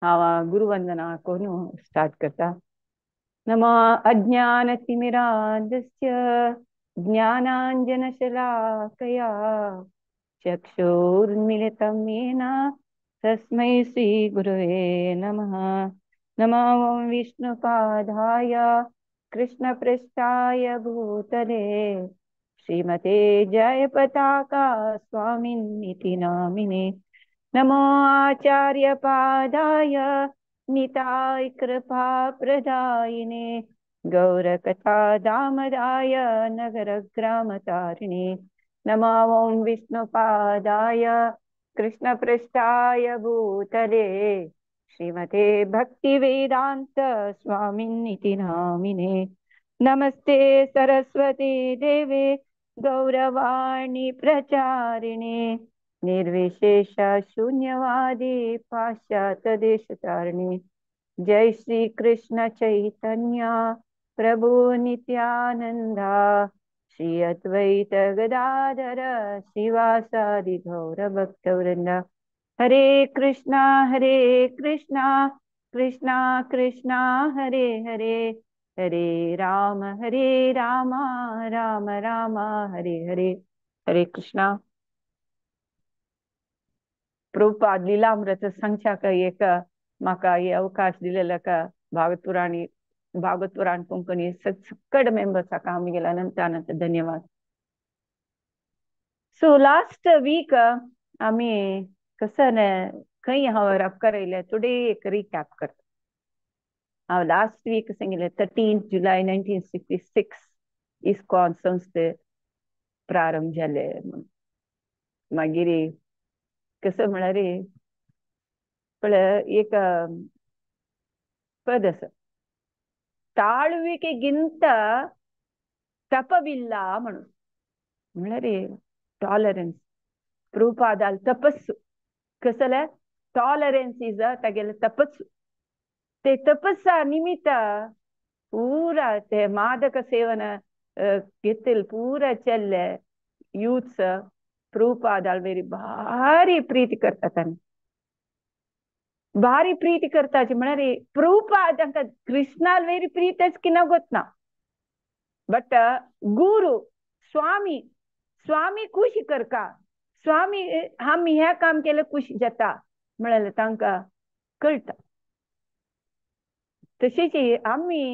हांव गुरुवंदना करून स्टार्ट करता। नमः अज्ञानतिमिरान्धस्य ज्ञानाञ्जनशलाकया चक्षुर्मिलितं येन तस्मै श्रीगुरवे नमः। नमः ॐ विष्णुपादाय कृष्णपृष्ठाय भूतले श्रीमते जयपताका स्वामिनिति नामिने। नमो आचार्यपादाय निताय कृपाप्रदायिने गौरकथा दामदाय नगरग्रामतारिणे। नमो ॐ विष्णुपादाय कृष्णपृष्ठाय भूतले श्रीमते भक्तिवेदान्त स्वामिनिति नामिने। नमस्ते सरस्वती देवे गौरवाणी प्रचारिणे निर्विशेष शून्यवादी पाश्चात्य देशतारिणे। जय श्री कृष्ण चैतन्य प्रभु नित्यानंदा श्री अद्वैत गदाधर शिवासादि गौर भक्तवृंद। हरे कृष्णा कृष्णा कृष्णा हरे हरे, हरे राम राम राम हरे हरे। हरे कृष्णा। प्रभुपाद लीलामृत संख्याक एक म्हाका हे अवकाश दिलेलो का भागवत पुराणी भागवत पुराण कोंकणी सकड मेंबर्साक आमी गेला अनंत अनंत धन्यवाद। सो लास्ट वीक आमी कसं खंय हांव रपकार येयलें टुडे एक रिकॅप करता। हांव लास्ट वीक सांगिल्लें 13 जुलय 1966 इस्कॉन संस्थे प्रारंभ जाले। मागीर कसं म्हळ्यार पळय एक पद आसा, ತಾಳುವಿಕೆಗಿಂತ ತಪವಿಲ್ಲ म्हणून, म्हळ्यार टॉलरन्स। प्रभुपादाल तपस्सु कसले टॉलरन्स is तागेले तपस्सु। ते तपस्सा निमित्त पूरा ते मादक सेवन घेतले पूरा चल्ले यूथ्स प्रभुपादाल वेरी भारी प्रीती करता, तांणी भारी प्रीती करताची म्हळ्यार प्रभुपाद तांकां कृष्णाल वेरी प्रीत की ना गोतना, बट गुरु स्वामी स्वामी खुशी करका, स्वामी आमी हें काम केलें खुशी जाता म्हळ्यार तांकां कळटा। तशीच आमी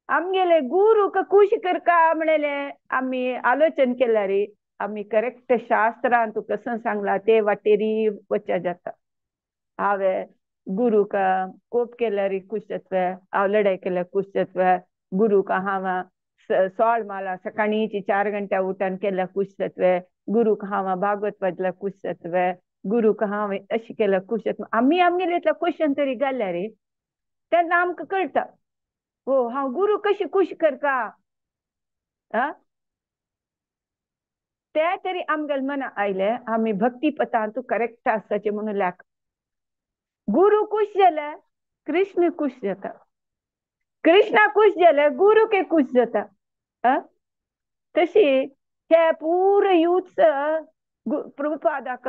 आमगेले गुरूक खुशी करका म्हणलें आमी आलोचन केल्यार आमी करेक्ट शास्त्रान तुका कसं सांगला ते वाटेरी वचच्या जाता। हांवें गुरूक कोप केल्यार खुश जातले, हांव लढाई केल्यार खुश जातले, गुरूक हांव सोळ माला सकाळींची 4 घंट्या उठान केल्यार खुश जातले, गुरूक हांव भागवत वाजल्यार खुश जातले, गुरूक हांव अशें केल्यार खुश जातले। आमी आमगेले इतले क्वेश्चन तरी घाल्यार तेन्ना आमकां कळटा हो हांव गुरू कशी खुश करता। आ ते तरी आमगेले मना आयले आमी भक्ती पथान तूं करेक्ट आसपाचें म्हणून लेख। गुरु खुश जाल्यार कृष्ण खुश जाता, कृष्णा खुश जाल्यार गुरु के खुश जाता। तशी हे पुरो यूथ प्रभुपादाक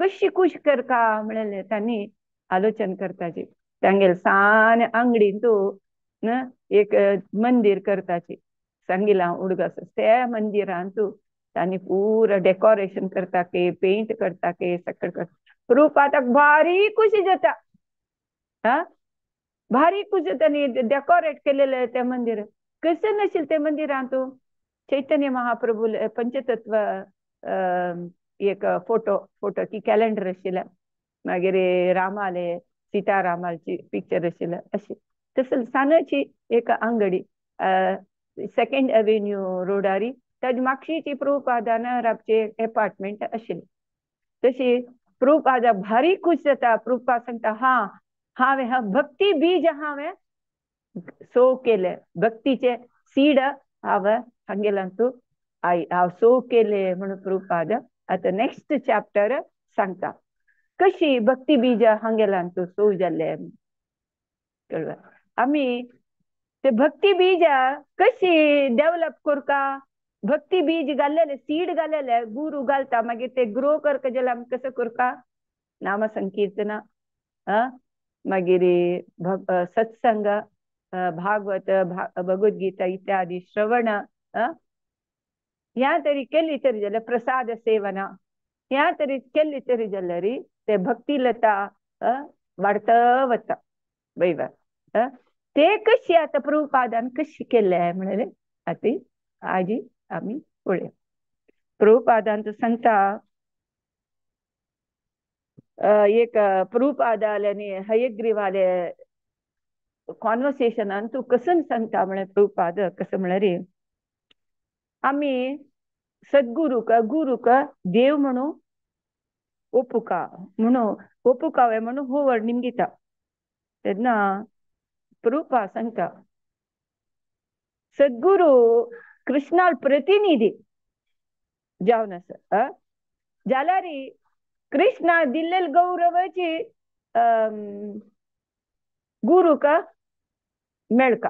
कशी खुश करका म्हणलें तांणी आलोचन करताची। तांगेले सान आंगडीन तूं एक मंदीर करताची सांगिलां उडगास, त्या मंदिरान तूं तांणी पुरो डेकोरेशन करता के पेंट करता के सगळें करता। प्रभुपादाक भारी खुशी जाता, हा भारी खुश जाता न्ही डेकोरेट केलेलें तें मंदीर। कशें नाशिल्लें तें मंदिरान तूं चैतन्य महाप्रभू पंचतत्व एक फोटो फोटो की कॅलेंडर आशिल्लें, मागीर रामाले सीतारामाची पिक्चर आशिल्लें अशें तसं सानची एक आंगडी सेकंड एव्हेन्यू रोडारी ताजे मागशीची प्रभुपादान राबचे एपार्टमेंट आशिल्लें। तशी प्रभुपादा भारी खुश जाता। प्रभुपाद सांगता हा हांवें हा भक्ती बीज हांवें सो केलें, भक्तीचे सीड हांवें हांगेल्यान तूं आई हांव सो केलें म्हणून प्रभुपाद आतां नेक्स्ट चॅप्टर सांगता कशी भक्ती बीज हांगेल्यान तूं सो जालें कळ्ळें। आमी ते भक्ती बीज कशी डेवलप करका, भक्ती बीज घाल्लेले सीड घाल्लेले गुरु घालता मागीर ते ग्रो करका जाल्यार आमी कसो करका, नाम संकीर्तना मागीर सत्संग, भागवत, भगवद्गीता इत्यादी श्रवण ह्या तरी केली तरी जाल्यार प्रसाद सेवना ह्या तरी केली तरी जाल्यार ते भक्तिलता वाडत वता वयवर. ते कशी आतां प्रभुपादान कशी केले म्हणलें आतां आजी आमी पळोवया. प्रभुपादान तो सांगता एक प्रभुपादाले आनी हयग्रीवाले कॉन्वर्सेशनान तूं कसं सांगता म्हळ्यार प्रभुपाद कसं म्हळ्यार आमी सद्गुरूक गुरूक देव म्हणून ओपुका म्हणून ओपुकावे म्हणून हो वर्णीम दिता. तेन्ना प्रभुपाद सांगता सद्गुरू कृष्णाल प्रतिनिधी जावन आसा जाल्यार कृष्णा दिल्लेल गौरवाची गुरूक मेळका.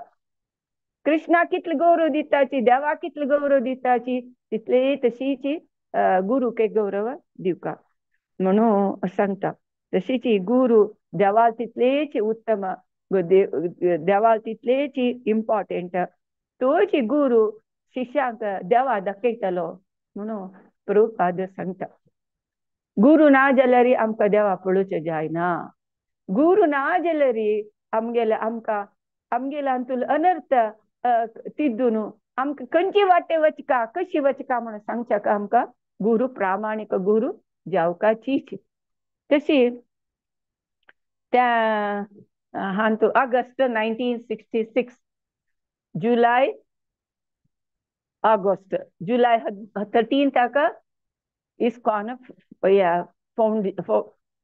कृष्णा कितले गौरव दिताची, देवा कितले गौरव दिताची तितले तशीची गुरूक एक गौरव दिवका म्हणून सांगता. तशीची गुरु देवा तितलेच उत्तम, देवा तितलेच इम्पॉर्टंट, तोच गुरु शिष्यांक देवा दाखयतलो म्हणून प्रभुपाद सांगता. गुरु ना जाल्यार आमकां देवा पळोवचें जायना. गुरु ना जाल्यार आमगेले आमकां आमगेले हातूंत अनर्थ तिद्दून आमकां खंयची वाटे वचका कशी वचका म्हणून सांगच्याक आमकां गुरु प्रामाणीक गुरु जावकाचीच. तशी त्या हांतू ऑगस्ट 1966 जुलय ऑगस्ट जुलय 13 इस्कॉन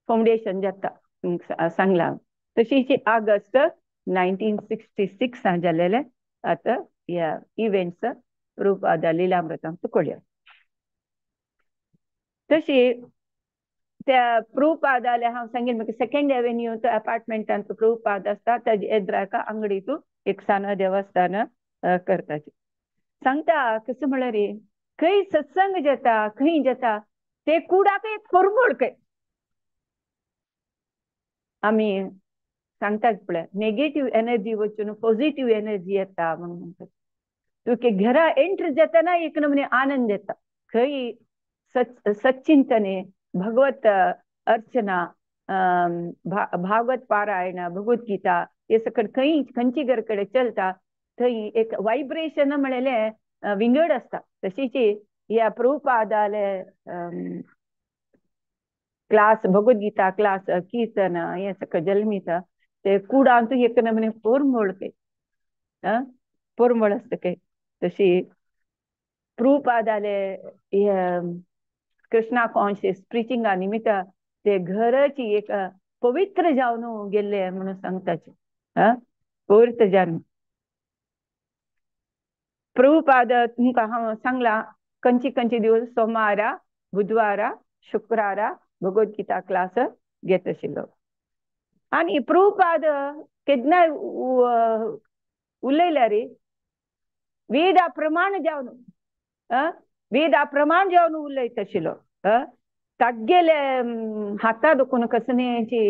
फाउंडेशन जाता सांगलां. तशीच ऑगस्ट 1966 जालेले आतां ह्या इव्हेंट्स प्रभुपादा लीलामृतांत कळया. तशी त्या प्रभुपादाले हांव सांगीन म्हाका सेकंड एव्हेन्यू अपार्टमेंटांत प्रभुपाद आसता ताजे एद्राका अंगडीतू एक सान देवस्थान करताचे. सांगता कसं म्हळ्यार खंय सत्संग जाता खंय जाता ते कुडाक एक परमळ खंय आमी सांगतात पळय नेगेटीव एनर्जी वचून पॉझिटिव्ह एनर्जी येता म्हणून म्हणटात. तुका घरा एंट्री जाताना एक नमूने आनंद येता. खंय सच्चिंतने भगवत अर्चना भागवत पारायण भगवद्गीता हे सगळं खंय खंयची घर कडेन चलता थंय एक वायब्रेशन म्हणलें विंगड आसता. तशीच ह्या प्रभुपादाले क्लास भगवद्गीता क्लास कीर्तन हे सगळं जल्मिता ते कुडांत एक नमूने पोरमोळ काय पोरमोळ आसता काय. तशी प्रभुपादाले कृष्णा कॉन्शियस प्रिचिंगा निमित्त ते घराची एक पवित्र जावन गेल्ले म्हणून सांगताचे. पवित्र जावन प्रभुपाद तुमकां हांव सांगलां खंयची खंयचे दिवस सोमारा बुधवारा शुक्रारा भगवद्गीता क्लास घेत आशिल्लो. आनी प्रभुपाद केन्नाय उलयल्यार वेदा प्रमाण जावन वेदा प्रमाण जावन उलयत आशिल्लो. तागेले हाता दुखून कसनेची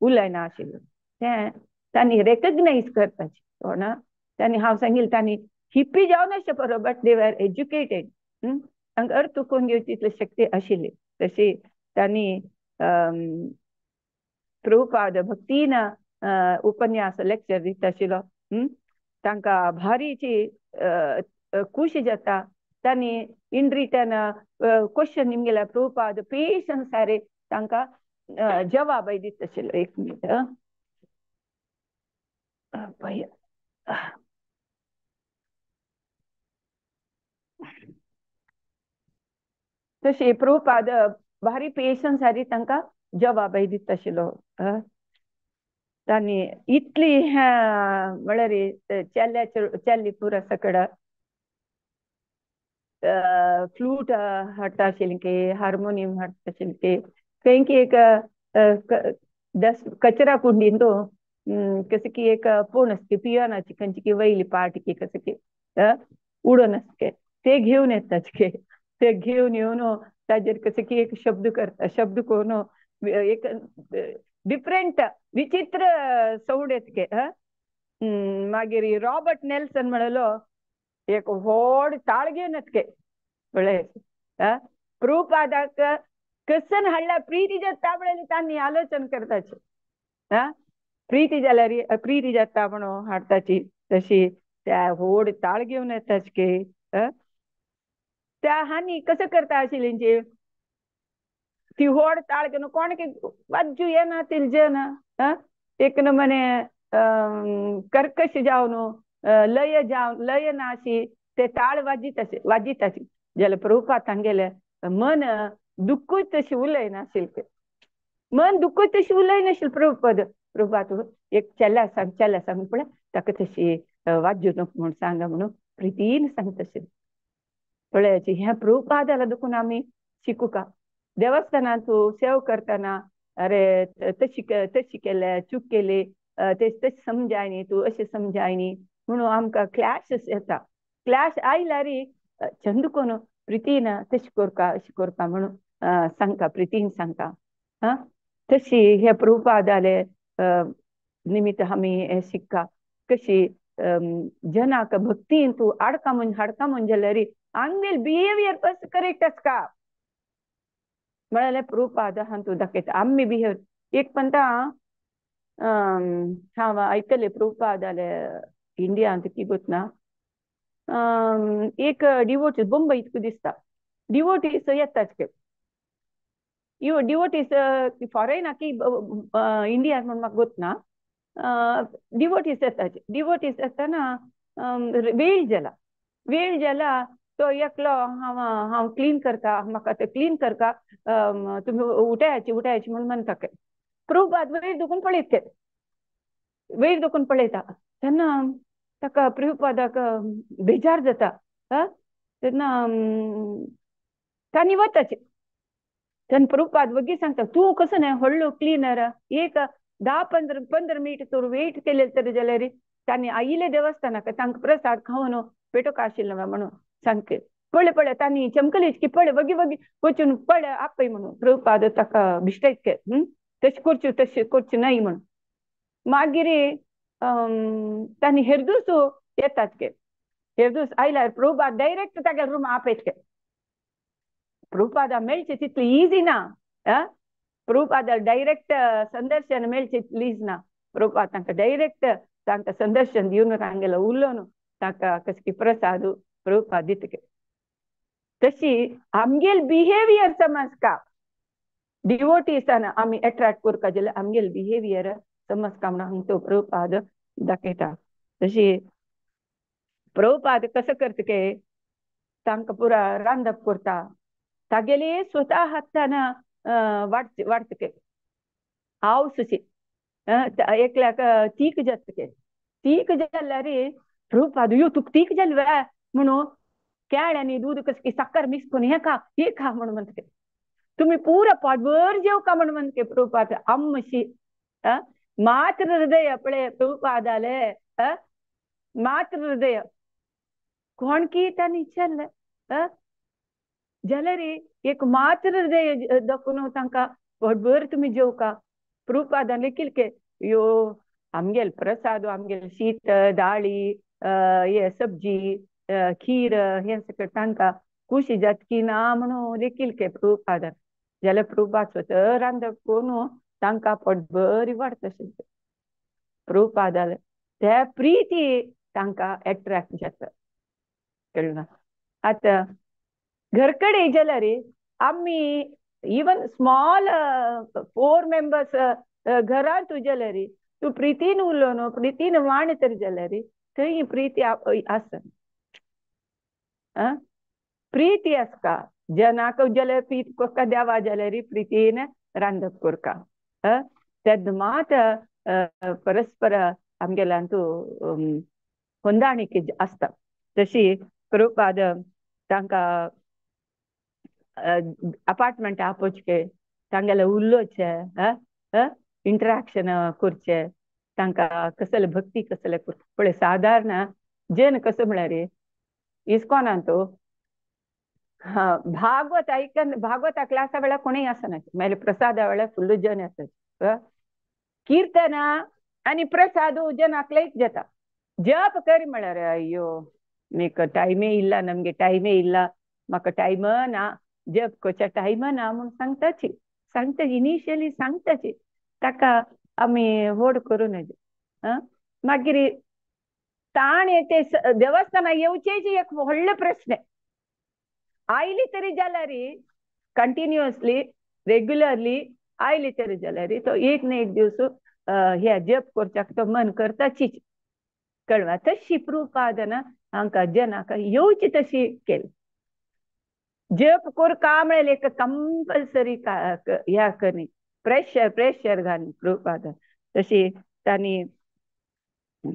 उलयना आशिल्लो. तें तांणी रेकग्नायज करपाचें कोणा तांणी हांव सांगील तांणी हिप्पी जावन आसचें बरो बट they were educated. तांकां अर्थ चुकोवन घेवची इतली शक्ती आशिल्ली. तशी तांणी प्रभुपाद भक्तीन उपन्यास लेक्चर दिता आशिल्लो. तांकां भारीची खुशी जाता. तांणी इन रिटर्न क्वेश्चन निमगेल्या प्रभुपाद पेशन्स सारे तांकां जवाबय दिता आशिल्लो. एक मिनट पळय तशी प्रभुपाद भारी पेशन्स हारी तांकां जवाबय दिता आशिल्लो. तांणी इतली म्हळ्यार चेल्ल्या चेल्ली पुरा सकड फ्लूट हाडटा आशिल्ली की हार्मोनियम हाडटा आशिल्ली की खंय की एक डस्ट कचरा कुंडीन तो कसं की एक फोन असते पियानाची खंयची की वयली पार्ट की कसं की उडोवन आसता ते घेवन येतात की ते घेवन येवन ताजेर कसं की एक शब्द करता शब्द करून एक डिफरंट विचित्र सवड येतके. मागीर रॉबर्ट नेल्सन म्हणलो एक व्हड ताळ घेवन येतके पळय. प्रभुपादाक कसन हाडल्या प्रीती जाता म्हणल्यार तांणी आलोचन करताचे. प्रीती जाल्यार प्रीती जाता म्हणून हाडताची तशी त्या व्हड ताळ घेवन येताच की. त्या हानी कसं करता आशिल्ली ती व्हड ताळ घेवन कोण की वाज्जू येना तील जेना एक नमने कर्कश जावन लय जावन लय ना अशी ते ताळ वाजीत वाजिताची. जाल्यार प्रभुपाद तांगेले मन दुख्खूच तशी उलयनाशिल्लें, मन दुख्खूच तशी उलयनाशिल्लें. प्रभुपद प्रभुपाद एक चेल्या सांग चेल्या सांग पळय ताका तशी वाज्जू नको म्हूण सांगा म्हणून प्रितीन सांगता. पळयाची ह्या प्रभुपादाला दुखून आमी शिकूका. देवस्थानांत तूं सेव करतना अरे तशी तशी केल्या चूक केली ते तशें समजायनी तूं अशें समजायनी म्हणून आमकां क्लॅशस येता. क्लॅश आयल्यार चंद कोण प्रितीन तशें करका अशें करका म्हणून सांगता, प्रितीन सांगता. हा तशी हे प्रभुपादाले निमित्त आमी शिक्का कशी जनाक भक्तीन तूं आडका म्हण हाडका म्हण जाल्यार आमगेल बिहेवियर बस करेक्ट आसका म्हळ्यार प्रभुपाद हांतू दाखयता आमी बिहेवियर. एक म्हणटा हांव आयकलें प्रभुपादाले इंडियांत की गोतना एक डिवोटीस बंबई तुका दिसता डिवोटीस येताच यो डिवोटीस फॉरेन की इंडियान म्हण म्हाका गोतना डिवोटीस येताच. डिवोटीस येतना वेळ जाला वेळ जाला तो एकलो हांव हांव क्लीन करता म्हाका ते क्लीन करता तुमी उठायाची उठायाची म्हूण म्हणटा. प्रभुपाद वयर दुखून पळयत वयर दुखून पळयता तेन्ना ताका प्रभुपादाक बेजार जाता. तेन्ना तांणी वताचे तेन्ना प्रभुपाद वगी सांगता तूं कसो न्हय व्हडलो क्लिनर एक 10 15 मिनट तूं वेट केले तर जाल्यार तांणी आयिल्ले देवस्थानाक तांकां प्रसाद खावन पेटोवंक आशिल्लो म्हणून सांगते. पळय पळय तांणी चमकलीच की पळय वगी वगी वचून पळय आपय म्हणून प्रभुपाद ताका भिश्टायत तशें करच्यो तशें करचें न्हय म्हणून. मागीर तांणी हेरदूस येतात के हेरदूस आयल्यार प्रभुपाद डायरेक्ट तागेल्या रूम आपयत के. प्रभुपादा मेळचे तितली इजी ना. प्रभुपादा डायरेक्ट संदर्शन मेळचे तितली इजी ना. प्रभुपाद तांकां डायरेक्ट तांकां संदर्शन दिवन तांगेलो उलोवन तांकां कशें की प्रसाद प्रभुपाद दिता. तशी आमगेल बिहेवियर समजका डिवोटीसान आमी एट्रॅक्ट करपा जाल्यार आमगेल बिहेवियर समजका म्हणून हांगा तो प्रभुपाद दाखयता. तशी प्रभुपाद कसो करता के तांकां पुरा रांदप करता तागेली स्वता हातान वाडचे वाडटा हांव सुशी एकल्याक तीक जाता तीक जाल्यार प्रभुपाद यो तुका तीक जालें वे म्हणून केळ आनी दूद कशें की साकर मिक्स करून हें खा हें खा म्हणून म्हणटा. तुमी पुरा पोटभर जेवका म्हणून म्हणटा प्रभुपाद आमशी. मातृ हृदय पळय प्रभुपादाले मातृ हृदय कोण की तांणी विचारलें जाल्यार एक मातृ हृदय दाखोवन तांकां पोटभर तुमी जेवका. प्रभुपादान लेखील के यो आमगेल प्रसाद आमगेल शीत दाळी हे सब्जी खीर हें सगळें तांकां खुशी जाता की ना म्हणून लेखील के प्रभुपादान. जाल्यार प्रभुपाद स्वता रांदप करून तांकां पोटभर वाडटा प्रभुपादाले ते प्रिती तांकां एट्रॅक्ट जाता. कळ्ळें ना. आतां घर कडेन जाल्यार आमी इवन स्मॉल 4 मेंबर्स घरांत जाल्यार तूं प्रितीन उलोवन प्रितीन वाण तर जाल्यार थंय प्रिती आसना. प्रिती आसता जनाक जाल्यार प्रीत करता देवा जाल्यार प्रितीन रांदप करता. तेन्ना मात परस्पर आमगेल्यांतू ಹೊಂದಾಣಿಕೆ आसता. तशी प्रभुपाद तांकां अपार्टमेंट आपोवचें तांगेले उलोवचें इंटराक्शन करचें तांकां कसले भक्ती कसले पळय सादारण जन कसो म्हळ्यार इस्कॉनांत हा भागवत ऐकन भागवता क्लासा वेळार कोणूय आसना मागीर प्रसादा वेळार फुल्ल जन आसता. कीर्तना आनी प्रसाद जनाक लायक जाता. जप कर म्हळ्यार अय्यो म्हाका टायमे इल्ला, नमगे टायमे इल्ला, म्हाका टायम ना, जप करच्या टायम ना म्हूण सांगताची, सांगता इनिशियली सांगताची, ताका आमी व्हड करूं नजे. मागीर ताण ते देवस्थाना येवचेच एक व्हडलो प्रश्न. आयली तरी जाल्यार कंटिन्युअसली रेग्युलरली आयली तरी जाल्यार तो एक ना एक दिवस हे जप करच्याक तो मन करताचीच. कळवा तशी प्रभुपादन हांकां जनाक येवची तशी केली. जप करका म्हळ्यार एक कंपल्सरी ह्या करणी प्रेशर प्रेशर घालून प्रभुपादन तशी तांणी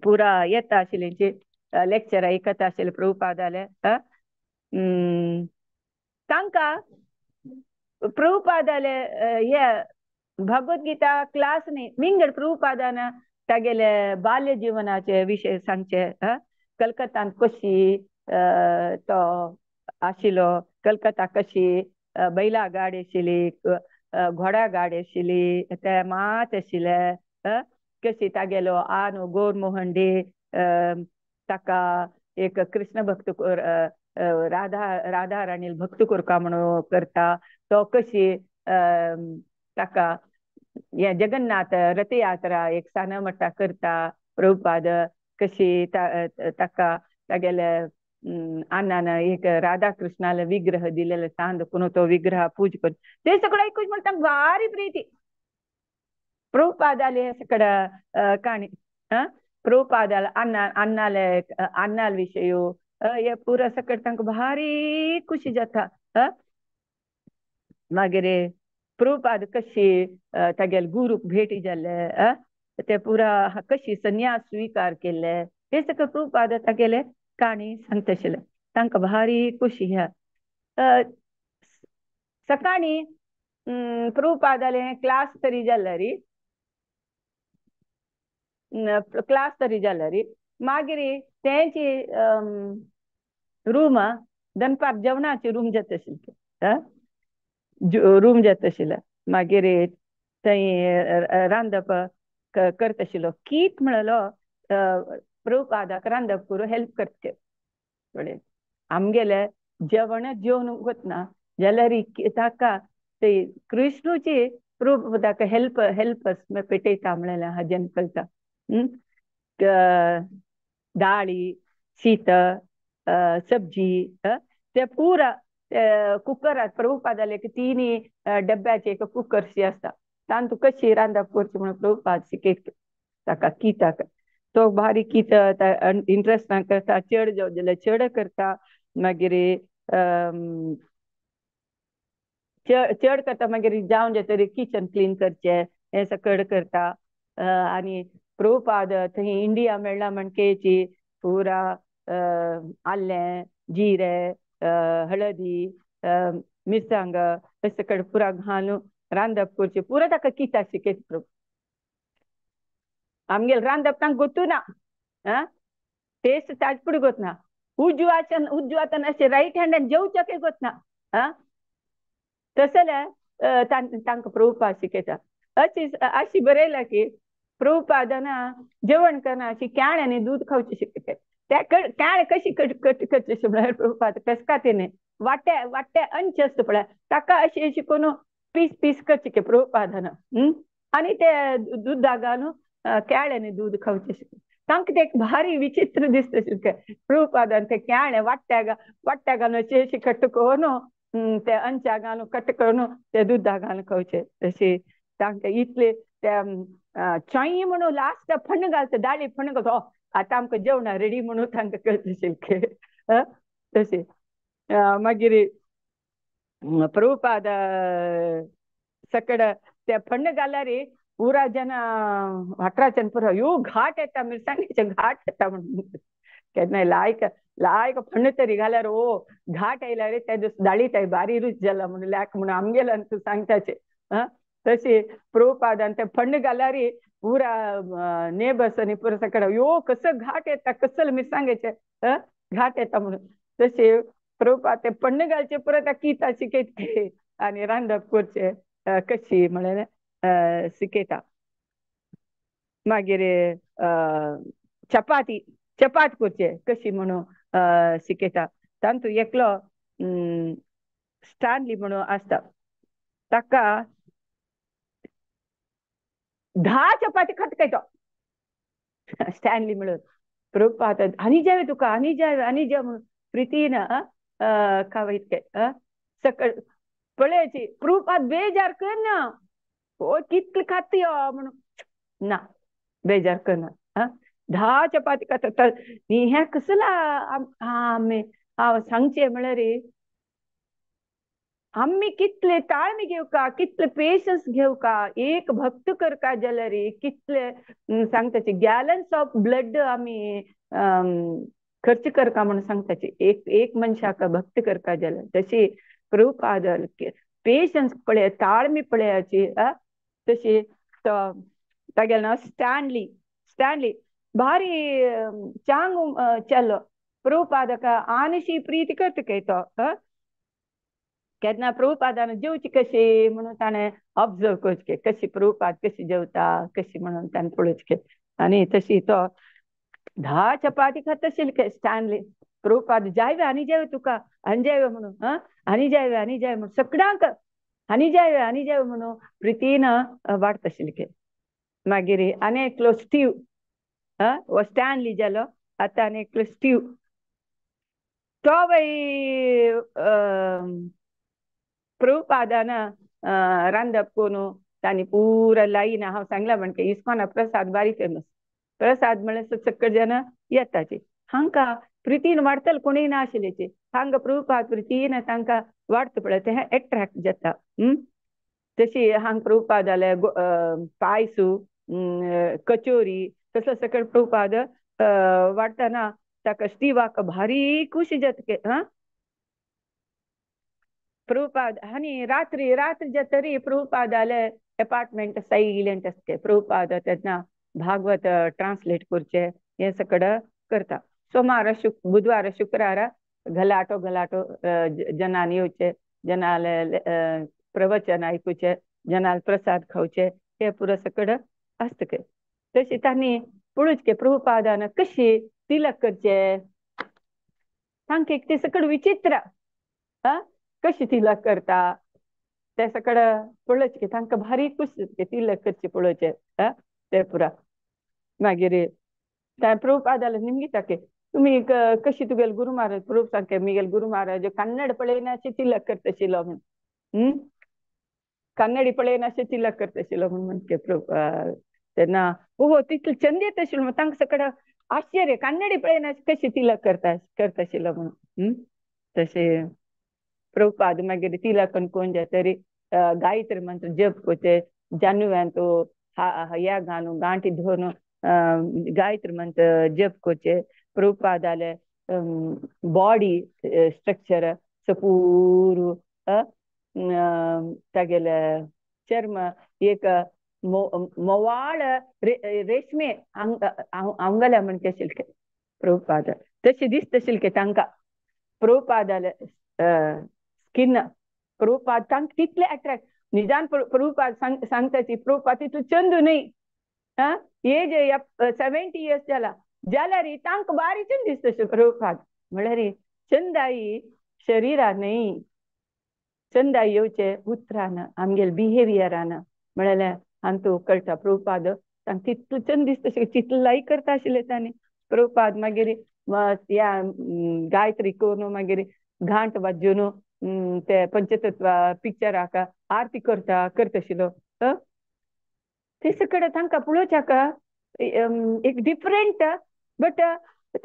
पुरा येता आशिल्ले लेक्चर आयकता आशिल्ले प्रभुपादाले. तांकां प्रभुपादाले हे भगवद्गीता क्लास न्ही विंगड प्रभुपादान तागेले बाल्य जीवनाचे विशय सांगचे. कलकत्तान कशी तो आशिल्लो, कलकत्ता कशी बैला गाडी आशिल्ली, घोडा गाडी आशिल्ली, ते मात आशिल्ले. कशी तागेलो आनो गौर मोहन डे ताका एक कृष्ण भक्त राधा राधा राणील भक्त करका म्हणून करता, तो कशी ताका हे जगन्नाथ रथयात्रा एक सानमट्टा करता प्रभुपाद, कशी ताका तागेले आनान एक राधा कृष्णाले विग्रह दिलेले सांद कोण तो विग्रह पूज कर ते सगळं ऐकूच म्हणटा भारी प्रीती प्रभुपादाले सगळं काणी. प्रभुपादाले अन्ना अन्नाले अन्नाल विशय हे पुरा सगळं तांकां भारी खुशी जाता. मागीर प्रभुपाद कशी तागेले गुरूक भेटी जाल्ले, ते पुरा कशी संन्यास स्वीकार केल्ले, हे सगळं प्रभुपाद तागेले काणी सांगता आशिल्ले, तांकां भारी खुशी. ह्या सकाळी प्रभुपादाले क्लास तरी जाल्यार क्लास तरी जाल्यार मागीर तेंची रूम दनपार जेवणाची रूम जाता आशिल्ली, रूम जाता आशिल्लें. मागीर थंय रांदप करता आशिल्लो. कीत म्हणलो प्रभुपादाक रांदप करूं हेल्प करचे थोडे. आमगेले जेवण जेवन वतना जाल्यार ताका ते कृष्णूची प्रभुपादाक हेल्प हेल्पस पेटयता म्हणलें हाजेन कळटा. दाळी शीत सब्जी ते पुरा कुकरात प्रभुपादाले तिनी डब्याचे एक कुकरशी आसता, तांतू कशी रांदप करची म्हणून प्रभुपाद शिकयता ताका किताक. तो भारी कित इंट्रस्टान करता, चड जावं जाल्यार चड करता, मागीर चड करता, मागीर जावन जातरी किचन क्लीन करचें हें सगळं करता. आनी प्रभुपाद थंय इंडिया मेळ्ळा म्हणकेची पुरा आल्लें जिरें हळदी मिरसांग हे सगळें पुरा घालून रांदप करचें, पुरा ताका किता शिकयता प्रभु. आमगेले रांदप तांकां गोतू ना, टेस्ट ताज पुडी गोतना, उजवाच्यान उजवातान अशें रायट हँडान जेवच्याकय गोतना, तसले तांकां प्रभुपाद शिकयता. अशी अशी बरयला की प्रभुपादान जेवण करना अशी क्याळ आनी दूद खावचें शिकयता. त्या क्याळ कशी कट कट करची म्हळ्यार प्रभुपाद कस तिने वाट्या वाट्या अंच आसता पळय ताका अशी अशी करून पीस पीस करचे की प्रभुपादान, आनी ते दुदा घालून क्याळ्यानी दूद खावचें शिकयता. तांकां ते एक भारी विचित्र दिसता प्रभुपादान ते क्याळे वाट्या वाट्या घालून अशी अशी कट करून ते अंचा घालून कट करून ते दुदा घालून खावचे. तशी तांकां इतले ते चॉय म्हणून लास्ट फण्ण घालता, दाळी फण्ण घालता, आतां आमकां जेवणा रेडी म्हणून तांकां कळटा आशिल्लें. तशें मागीर प्रभुपाद सगळं ते फण्ण घाल्यार पुरा जन वाटराच्यान पुरा यो घाट येता, मिरसांगेचे घाट येता म्हणून केन्नाय लायक लायक फण्ण तरी घाल्यार ओ घाट आयल्यार त्या दीस दाळी ताई बारी रूच जाला म्हणून लायक म्हणून आमगेल्यान तूं सांगताचे. तशी प्रभुपादान ते फण्ण घाल्यार पुरा नेबस आनी पुरा सगळं यो कसं घाट येता कसं मिरसांगेचे घाट येता म्हणून. तशे प्रभुपाद ते फण्ण घालचे पुरा त्या किता शिकयता आनी रांदप करचे कशी म्हळ्यार शिकयता. मागीर चपाती चपात करचे कशी म्हणून शिकयता. तांतू एकलो स्टॅनली म्हणून आसता, ताका 10 चपाती खाता तो स्टॅनली म्हणून. प्रभुपाद आनी जाय तुका, आनी जाय आनी जाय म्हणून प्रितीन खावयत सकळ पळयाची. प्रभुपाद बेजार करना, ओ कितले खात यो म्हणून ना, बेजार करना. 10 चपाती खाता. न्ही हें कसला आमी हांव सांगचें म्हळ्यार आमी कितले ताळमी घेवका, कितले पेशन्स घेवका, एक भक्त करका जाल्यार कितले सांगताचे गॅलन्स ऑफ ब्लड आमी खर्च करका म्हणून सांगताचे एक एक मनशाक भक्त करका जाल्यार. तशी प्रभुपाद पेशन्स पळय, ताळमी पळयाची. तशी तो तागेलें नांव स्टॅनली. स्टॅनली भारी चांग चलो प्रभुपादक आनिशी प्रीती करता काय तो. केन्ना प्रभुपादान जेवची कशी म्हणून ताणें ऑब्जर्व करचें, कशी प्रभुपाद कशी जेवता कशी म्हणून ताणें पळोवचें. आनी तशी तो 10 चपाती खाता आशिल्ले स्टॅनली. प्रभुपाद जाय आनी जाय तुका, आनी जाय म्हणून, हा आनी जाय आनी जाय म्हणून सगळ्यांक आनी जाय आनी जाय म्हणून प्रितीन वाडटा आशिल्ले. मागीर आनी एकलो स्टीव, हो स्टॅनली जालो, आतां आनी एकलो स्टीव, तो बाई प्रभुपादान रांदप करून तांणी पुरा लायन हांव सांगलां म्हणके इस्कॉना प्रसाद बारी फेमस. प्रसाद म्हळ्यार सगळे जण येताचे, हांकां प्रितीन वाडटले कोणूय ना आशिल्ल्याचे. हांगा प्रभुपाद प्रितीन तांकां वाडटा पळय, तें एट्रॅक्ट जाता. तशी हांगा प्रभुपाद जाल्यार पायसू, कचोरी तसलो सगळे प्रभुपाद वाडटना ताका स्टिवाक भारी खुशी जाता. हा प्रभुपाद आनी रात्री रात्री जातरी प्रभुपादाले एपार्टमेंट सायलेंट आसता. प्रभुपाद तेन्ना भागवत ट्रान्सलेट करचे हें सगळें करता. सोमार बुधवार शुक्रार गलाटो गलाटो जनान येवचे, जनाले प्रवचन आयकुचे, जनाल प्रसाद खावचे, हे पुरो सगळें आसता. तशें तांणी पळोवचें प्रभुपादान कशी तिलक करचे, तांकां एक ते सगळें विचित्र कशी तिलक करता ते सगळें पळोवचें, तांकां भारी खुश तिलक करचे पळोवचें ते पुरा. मागीर प्रभुपादाले निमगिता की तुमी कशी तुगेले गुरू महाराज, प्रभु सांगता मिगेल गुरू महाराज कन्नड पळयनाशे तिलक करताशिल्लो म्हूण, कन्नडी पळयनाशे तिलक करताशिल्लो म्हूण म्हणटे प्रभु. तेन्ना ओहो तितले चंद येत आशिल्लो, तांकां सगळें आश्चर्य, कन्नडी पळयनाशे कशी तिलक करता करताशिल्लो म्हणून. तशें प्रभुपाद मागीर तिलक कोण जातरी गायत्री मंत्र जप करचे, जानुव्यांत ह्या घालून गांठी धरून गायत्री मंत्र जप करचे. प्रभुपादाले बॉडी स्ट्रक्चर सपूर तागेले चर्म एक मोवाळ रेशमे आंगल्या म्हणचे आशिल्ले प्रभुपाद, तशें दिसता आशिल्ले तांकां प्रभुपादाले स्किन. प्रभुपाद तांकां तितले अट्रॅक्ट निजान प्रभुपाद सांगताची प्रभुपाद तितलो चंदू न्हय, एज 70 इयर्स जाला जाल्यार तांकां बारी चंद दिसता प्रभुपाद. म्हळ्यार चंदाई शरिरान न्हय, चंदाई येवचे उतरान, आमगेले बिहेवियरान म्हळ्यार हांतू कळटा प्रभुपाद तांकां तितलो चंद दिसता, तितलो लायक करता आशिल्ले तांणी. प्रभुपाद मागीर ह्या गायत्री करून मागीर घांट वाजोवन ते पंचतत्व पिक्चराक आरती करता करताशिल्लो. ते सगळें तांकां पळोवच्याक एक डिफरंट, बट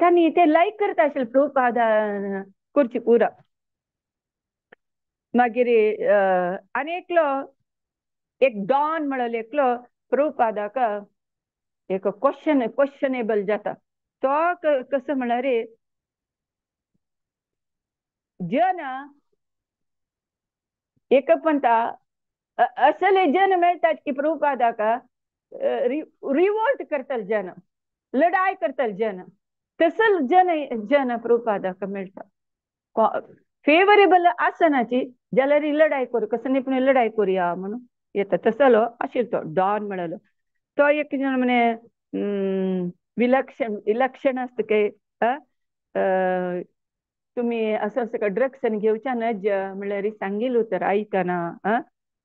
तांणी ते लायक करता आशिल्ले प्रभुपाद करची पुरा. मागीर आनी एकलो एक डॉन म्हणले एकलो प्रभुपादाक एक क्वेश्चन क्वेश्चनेबल जाता. तो कसो म्हळ्यार जन एक म्हणटा असले जन मेळटात की प्रभुपादाक रिवोल्ट करतले जन, लढाय करतले जन, तसल जन जन प्रभुपादाक मेळटा. फेवरेबल आसनाची जाल्यार लढाय करू, कसं न्ही लढाय करूया म्हणून येता तसलो आशिल्लो तो डॉन म्हणलो. तो एक जण म्हणे विलक्षण विलक्षण आसता की तुमी असं असं ड्रग्स घेवच्या नज म्हणल्यार सांगिल उतर आयकना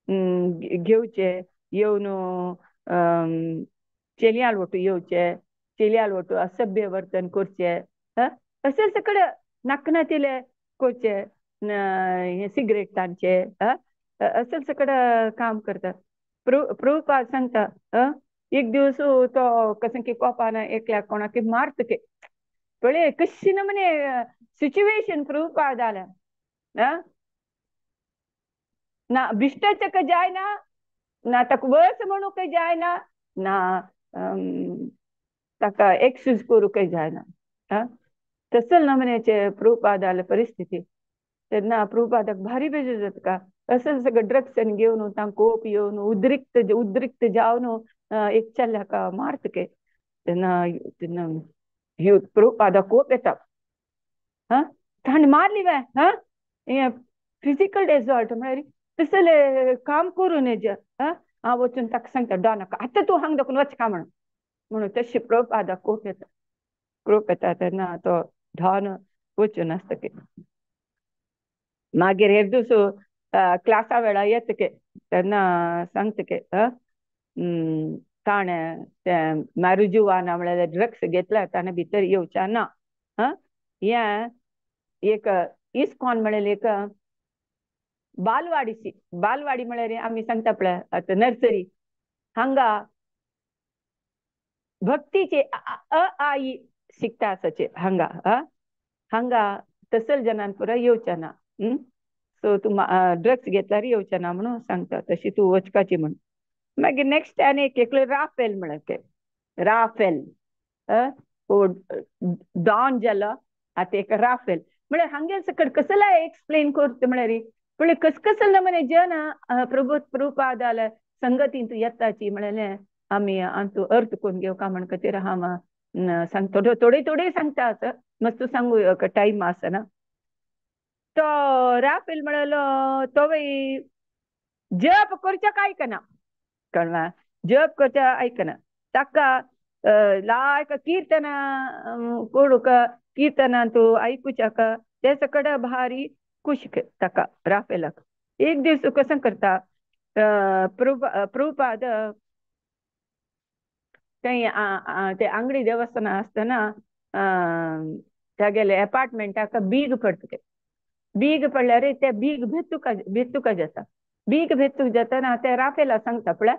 घेवचे येवन चेलयाल वटू येवचे चेलयाल वटू असभ्य वर्तन करचे अशें सगळें नाकना तिले करचे सिगरेट तांचे असेल सगळं काम करतात. प्रभुपाद सांगता एक दिवस तो कसं की कोपान एकल्या कोणाक मारत के पळय कशी ना म्हणे सिच्युएशन प्रभुपाद आल्या ना बिश्टाचें जायना ना ताका वर्स म्हणूंक जायना ना ताका एक्सक्यूज करूंक जायना. तसल ना म्हणे प्रभुपाद आल्या परिस्थिती. तेन्ना प्रभुपादाक भारी बेजार जाता का असं सगळं ड्रग्स घेवन तांकां कोप येवन उद्रिक्त उद्रिक्त जावन एक चल्याक मारत के तेन्ना तेन्ना प्रभुपादाक कोप येता. हा ताणें मारली वे हा हें फिजिकल एसॉल्ट म्हळ्यार तसले काम करूं नज. हांव वचून ताका सांगता डॉनाक आतां तूं हांगा दाखोवन वच का म्हणून म्हणून तशें प्रभुपादाक कोप येता. कोप येता तेन्ना तो डॉन वचून आसता की मागीर एक दीस क्लासा वेळा येता के तेन्ना सांगता के ताणें तें मारिजुआना म्हळ्यार ड्रग्स घेतल्या ताणें भितर येवच्या ना. हें एक इस्कॉन म्हळ्यार एक बालवाडीची बालवाडी म्हळ्यार आमी सांगता पळय आतां नर्सरी हांगा भक्तीचे अ आ इ शिकता आसाचे हांगा हांगा तसल जनान पुरा येवच्या ना. सो तूं ड्रग्स घेतल्यार येवचे ना म्हणून सांगता तशी तूं वचपाची म्हण. मागीर नेक्स्ट आनी एक एकलो राफेल म्हणल्यार राफेल डॉन जालो आतां एक राफेल म्हळ्यार हांगे सकट कसला एक्सप्लेन करता म्हळ्यार पळय कस कसले म्हणे जन प्रभु प्रभुपादाल्या संगतीन तूं येताची म्हळ्यार आमी आमचो अर्थ करून घेवका म्हण खातीर हांव सांग थोडे थोडे थोडे सांगता आसा मस्त सांगू टायम आसना. तो राफेल म्हणलो तो जप करच्या आयकना कळना जप करच्या आयकना ताका लायक कीर्तन करूंक कीर्तनां तूं आयकुच्याक ते सकड भारी खुश ताका राफेलाक. एक दीस कसं करता प्रभुपाद थंय ते आंगडी देवस्थान आसतना तागेले एपार्टमेंटाक बीग पडटा. बीग पडल्यार ते बीग भेतुका भेतुका जाता. बीग भेतूक जातना ते राफेला सांगता पळय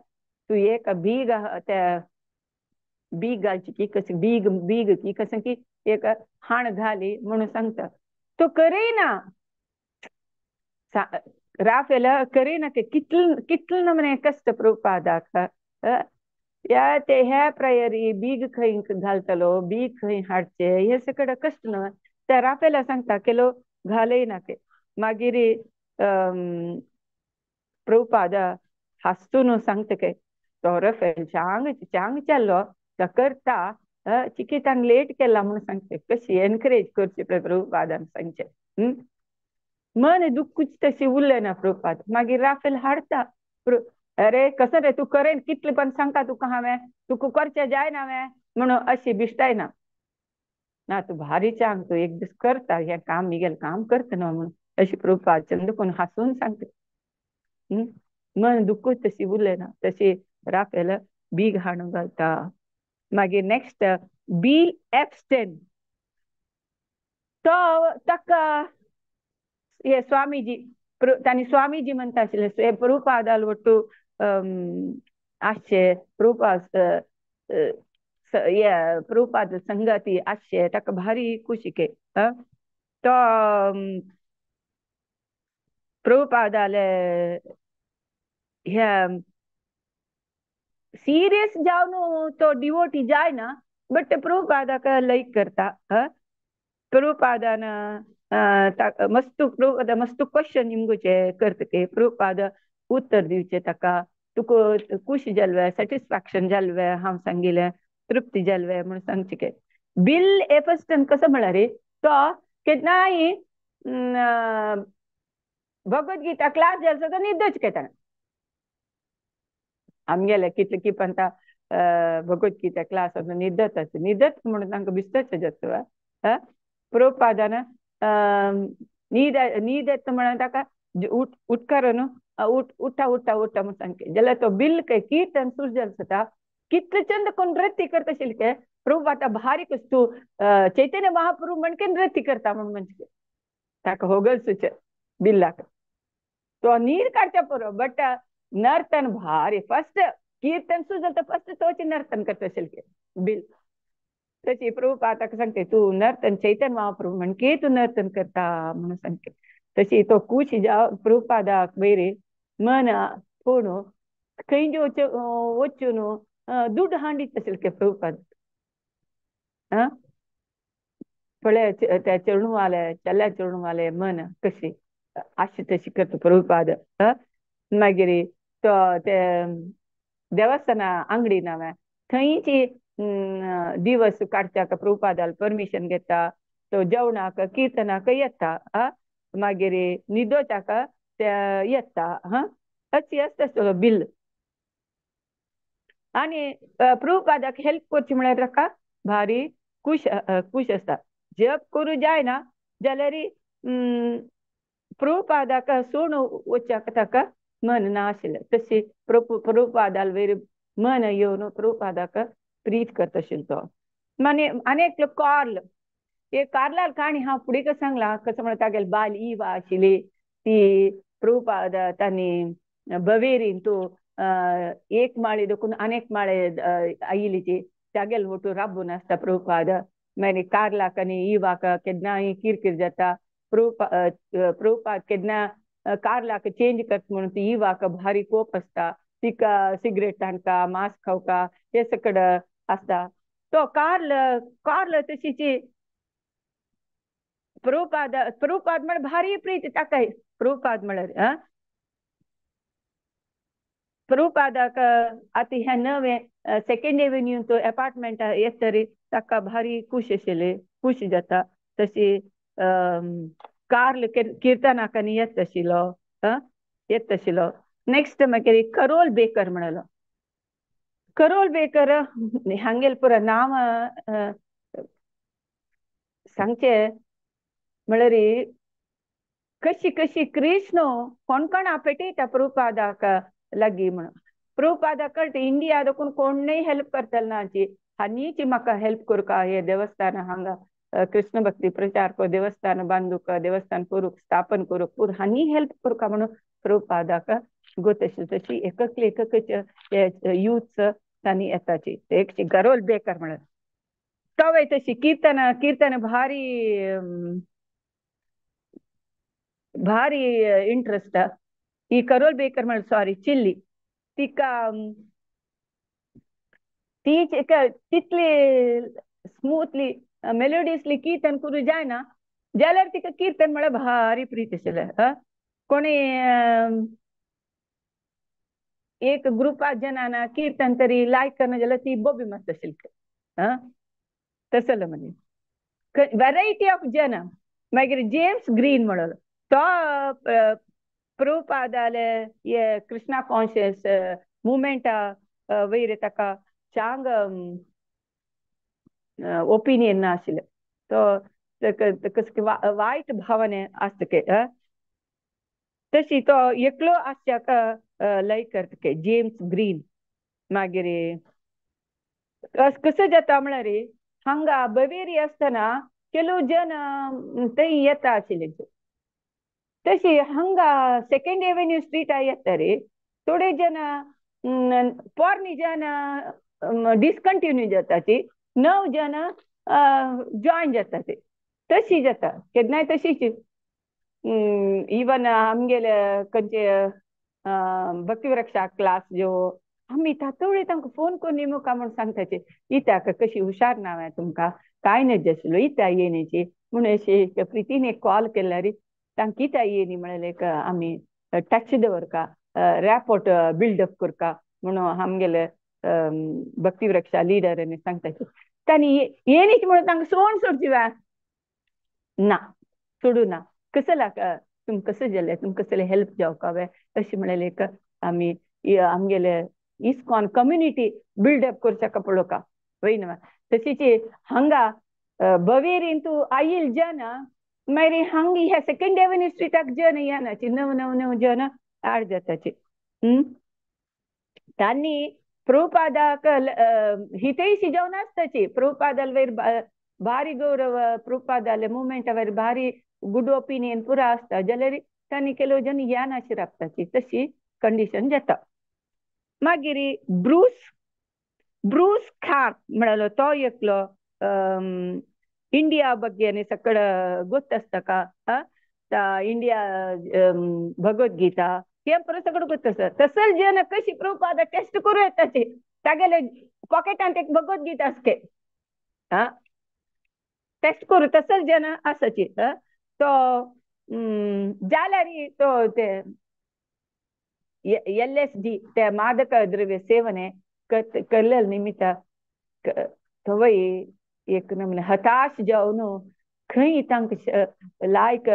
तूं एक बीग त्या बीग घालची की कशें बीग बीग की कशें की एक हाण घाली म्हणून सांगता. तो करिना राफेल करिना की कितल कितल म्हणे कश्ट प्रभुपादाक ह्या ते ह्या प्रायरी बीग खंय घालतलो बीग खंय हाडचे हे सगळें कश्ट न्हय. त्या राफेला सांगता केलो घालय ना ते. मागीर प्रभुपाद हांसून सांगता के तो राफेल चांग चांग चल्लो तो करता चिकी ताणें लेट केला म्हणून सांगते कशी एनकरेज करची पळय प्रभुपादान सांगचे. मन दुख्खूच तशी उरलें ना प्रभुपाद. मागीर राफेल हाडता अरे कसं रे तूं करेन कितलें पण सांगता तुका हांवें तुका करचें जायना हांवें म्हणून अशी बिश्टाय ना ना तूं भारी चांग तूं एक दीस करता हें काम मिगेल काम करता न्हू म्हणून अशी प्रभुपाद चंद कोण हांसून सांगता. मन दुख्खूच तशी उरलें ना तशी राफेल बीग हाडून घालता. मागीर नेक्स्ट बिल एप्स्टेन तो ताका हे स्वामीजी तांणी स्वामीजी म्हणटा आशिल्ले प्रभुपादाल वट्टू आसचे प्रभुपाद प्रभुपाद संगती आसचे ताका भारी खुशी के तो प्रभुपादाले हे सिरियस जावन तो डिवोटी जायना बट प्रभुपादाक लायक करता. प्रभुपादान मस्त प्रभुपाद मस्त क्वेश्चन निमगुचे करता की प्रभुपाद उत्तर दिवचे ताका तुका खुश जाल्वे सॅटिस्फॅक्शन जाल्वे हांव सांगिलें तृप्ती जाल्वे म्हणून सांगचे के. बिल एफस्टन कसो म्हळ्यार तो केन्नाय भगवद गीता क्लास जालो तो न्हिदच घेता. आमगेले कितले की पंता भगवद्गीता क्लास निदत निदत म्हणून तांकां बिस्तच जाता. प्रभुपादान नीद नीदत म्हणून ताका उठकार न्हू उठ उठा उठा उठा म्हणून सांगके जाल्यार तो बिल काय कीर्तन सुरू जालें जाता कितले चंद कोण नृत्य करता आशिल्ले प्रभु आतां भारी कस तूं चैतन्य महाप्रभु म्हणके नृत्य करता म्हूण म्हणजे ताका होगल बिल्लाक तो नीर काडच्या पुरो बट नर्तन भारी फर्स्ट कीर्तन सुरू जाता फर्स्ट तोच नर्तन करता आशिल्ले बिल. तशी प्रभुपाद ताका सांगते तूं नर्तन चैतन्य महाप्रभु म्हणके तूं नर्तन करता म्हणून सांगते. तशी तो कूश जाव प्रभुपादाक वयर मन कोण खंय वचून दुड हांडीत आशिल्ले प्रभुपाद. पळय त्या चेडूवाले चल्या चेडूवाले मन कशी अशी तशी करता प्रभुपाद. मागीर तो ते देवस्थाना आंगडी नांव थंयची दिवस काडच्याक प्रभुपादाल परमिशन घेता तो जेवणाक किर्तनाक येता. मागीर न्हिदोच्याक ते येता. अशी आसता आसतलो बिल. आनी प्रभुपादाक हेल्प करची म्हळ्यार ताका भारी खुश खुश आसता. जप करूं जायना जाल्यार प्रभुपादाक सोडून वचच्याक ताका मन ना आशिल्लें. तशी प्रभुपादाल वयर मन येवन प्रभुपादाक प्रीत करता आशिल्लो तो. आनी आनी एकलो कार्ल एक कार्लाल काणी हांव फुडें कसं सांगलां कसं म्हणल्यार तागेली बायल इवा आशिल्ली ती प्रभुपाद तांणी बवेरीन तूं एक माळे देखून अनेक माळे आयिल्ली ती तागेल वटून राबून आसता प्रभुपाद. मागीर कार्लाक आनी इवाक केन्नाय किरकीर जाता. प्रभुपाद केन्ना कार्लाक चेंज करता म्हणून ती इवाक भारी कोप आसता. तिका सिगरेट हाणका मांस खावका हे सगळं आसता. तो कार्ल कार्ल तशीची प्रभुपाद प्रभुपाद म्हळ्यार भारी प्रीती ताकाय प्रभुपाद म्हळ्यार. प्रभुपादाक आतां हें नवें सेकेंड एव्हेन्यू तो एपार्टमेंट येतरी ताका भारी खुश आशिल्ली खुश जाता. तशी कार्ल किर्तनाक आनी येत आशिल्लो. येत आशिल्लो. नेक्स्ट मागीर करोल बेकर म्हणलो. करोल बेकर हांगेल पुरो नांव सांगचें म्हळ्यार कशी कशी कृष्ण कोण कोणा पेटयता प्रभुपादाक लागीं म्हणून. प्रभुपादाक कळटा इंडिया देखून कोणूय हेल्प करतले ना हांणीच म्हाका हेल्प करुका हे देवस्थान हांगा कृष्ण भक्ती प्रचार कर देवस्थान बांदूक देवस्थान करूंक स्थापन करूंक पूर हांणी हेल्प करुका म्हणून प्रभुपादाक गोत आशिल्ली. तशी एककली एककच यूथ तांणी येताची एक गरोल बेकर म्हणून तोवय तशी कीर्तन कीर्तन भारी भारी इंट्रस्ट. ही करोल बेकर म्हळ्यार सॉरी चिल्ली तिका तीच तितली स्मूथली मेलोडियसली कीर्तन करूं जायना जाल्यार तिका कीर्तन म्हळ्यार भारी प्रीत आशिल्लें. कोणी एक ग्रुपा जनाना कीर्तन तरी लायक करना जाल्यार ती बोबी मस्त आशिल्ली. तसलो म्हणजे वेरायटी ऑफ जन. मागीर जेम्स ग्रीन म्हणलो तो प्रभुपादाले हे कृष्णा कॉन्शियस मुवमेंटा वयर ताका चांग ओपिनियन ना आशिल्लें. तो कसं वायट भावने आसता. तशी तो एकलो आसच्याक लायक करता जेम्स ग्रीन. मागीर कसं जाता म्हळ्यार हांगा बवेरी आसतना ಕೆಲವು जन थंय येता आशिल्ले. तशी हांगा सेकेंड एव्हेन्यू स्ट्रीट येता रे थोडे जन पोरणी जन डिसकंटिन्यू जाता ती नव जन जॉयन जाता ते तशी जाता केन्नाय तशीच. इवन आमगेले खंयचे भक्तिवृक्षा क्लास ज्यो आमी तातोळे तांकां फोन करून नेमका म्हूण सांगताचे इत्याक कशी हुशार नांव आहे तुमकां कांय नज आशिल्लो इत्या येण्याची म्हणून अशें प्रितीन एक कॉल केल्यार तांकां कित्याक येयनी म्हणलें एक आमी टच दवरका रॅपोर्ट बिल्डअप करका म्हणून आमगेले भक्तिवृक्षा लिडरांनी सांगताचे. तांणी येयनीच म्हणून तांकां सोड सोडची वा ना सोडू ना कसं लाग तुमकां कसं जालें तुमकां कसले हेल्प जावका वे अशें म्हणलें एक आमी आमगेले इस्कॉन कम्युनिटी बिल्डअप करच्याक पळोवका वय न्हू. तशीच हांगा बवेरीन तूं आयल जन मागीर हांग ह्या सेकंड एव्हेन्यू स्ट्रीटाक जन येनाची, नव नव नव जन आड जाताची. तांणी प्रभुपादाक हितैषी जावन आसताची, प्रभुपादाल वयर भारी गौरव, प्रभुपादाले मुवमेंटा वयर भारी गुड ओपिनियन पुरा आसता, जाल्यार तांणी ಕೆಲವು जन येनाशी राबताची, तशी कंडिशन जाता. मागीर ब्रूस ब्रूस खार्प म्हळ्यार तो एकलो इंडिया ಬಗ್ಗೆ आनी सगळं गोत्त का इंडिया भगवद्गीता हें पुरो सगळं गोत्त आसता. तसल जन कशी प्रभुपादा टेस्ट करूं येताची, तागेले पॉकेटांत एक भगवद्गीता आसके टेस्ट करूं तसल जन आसाची. तो जाल्यार तो ते LSD ते मादक द्रव्य सेवने केल्ले निमित्त थंय एक नमूने हताश जावन खंय तांकां लायक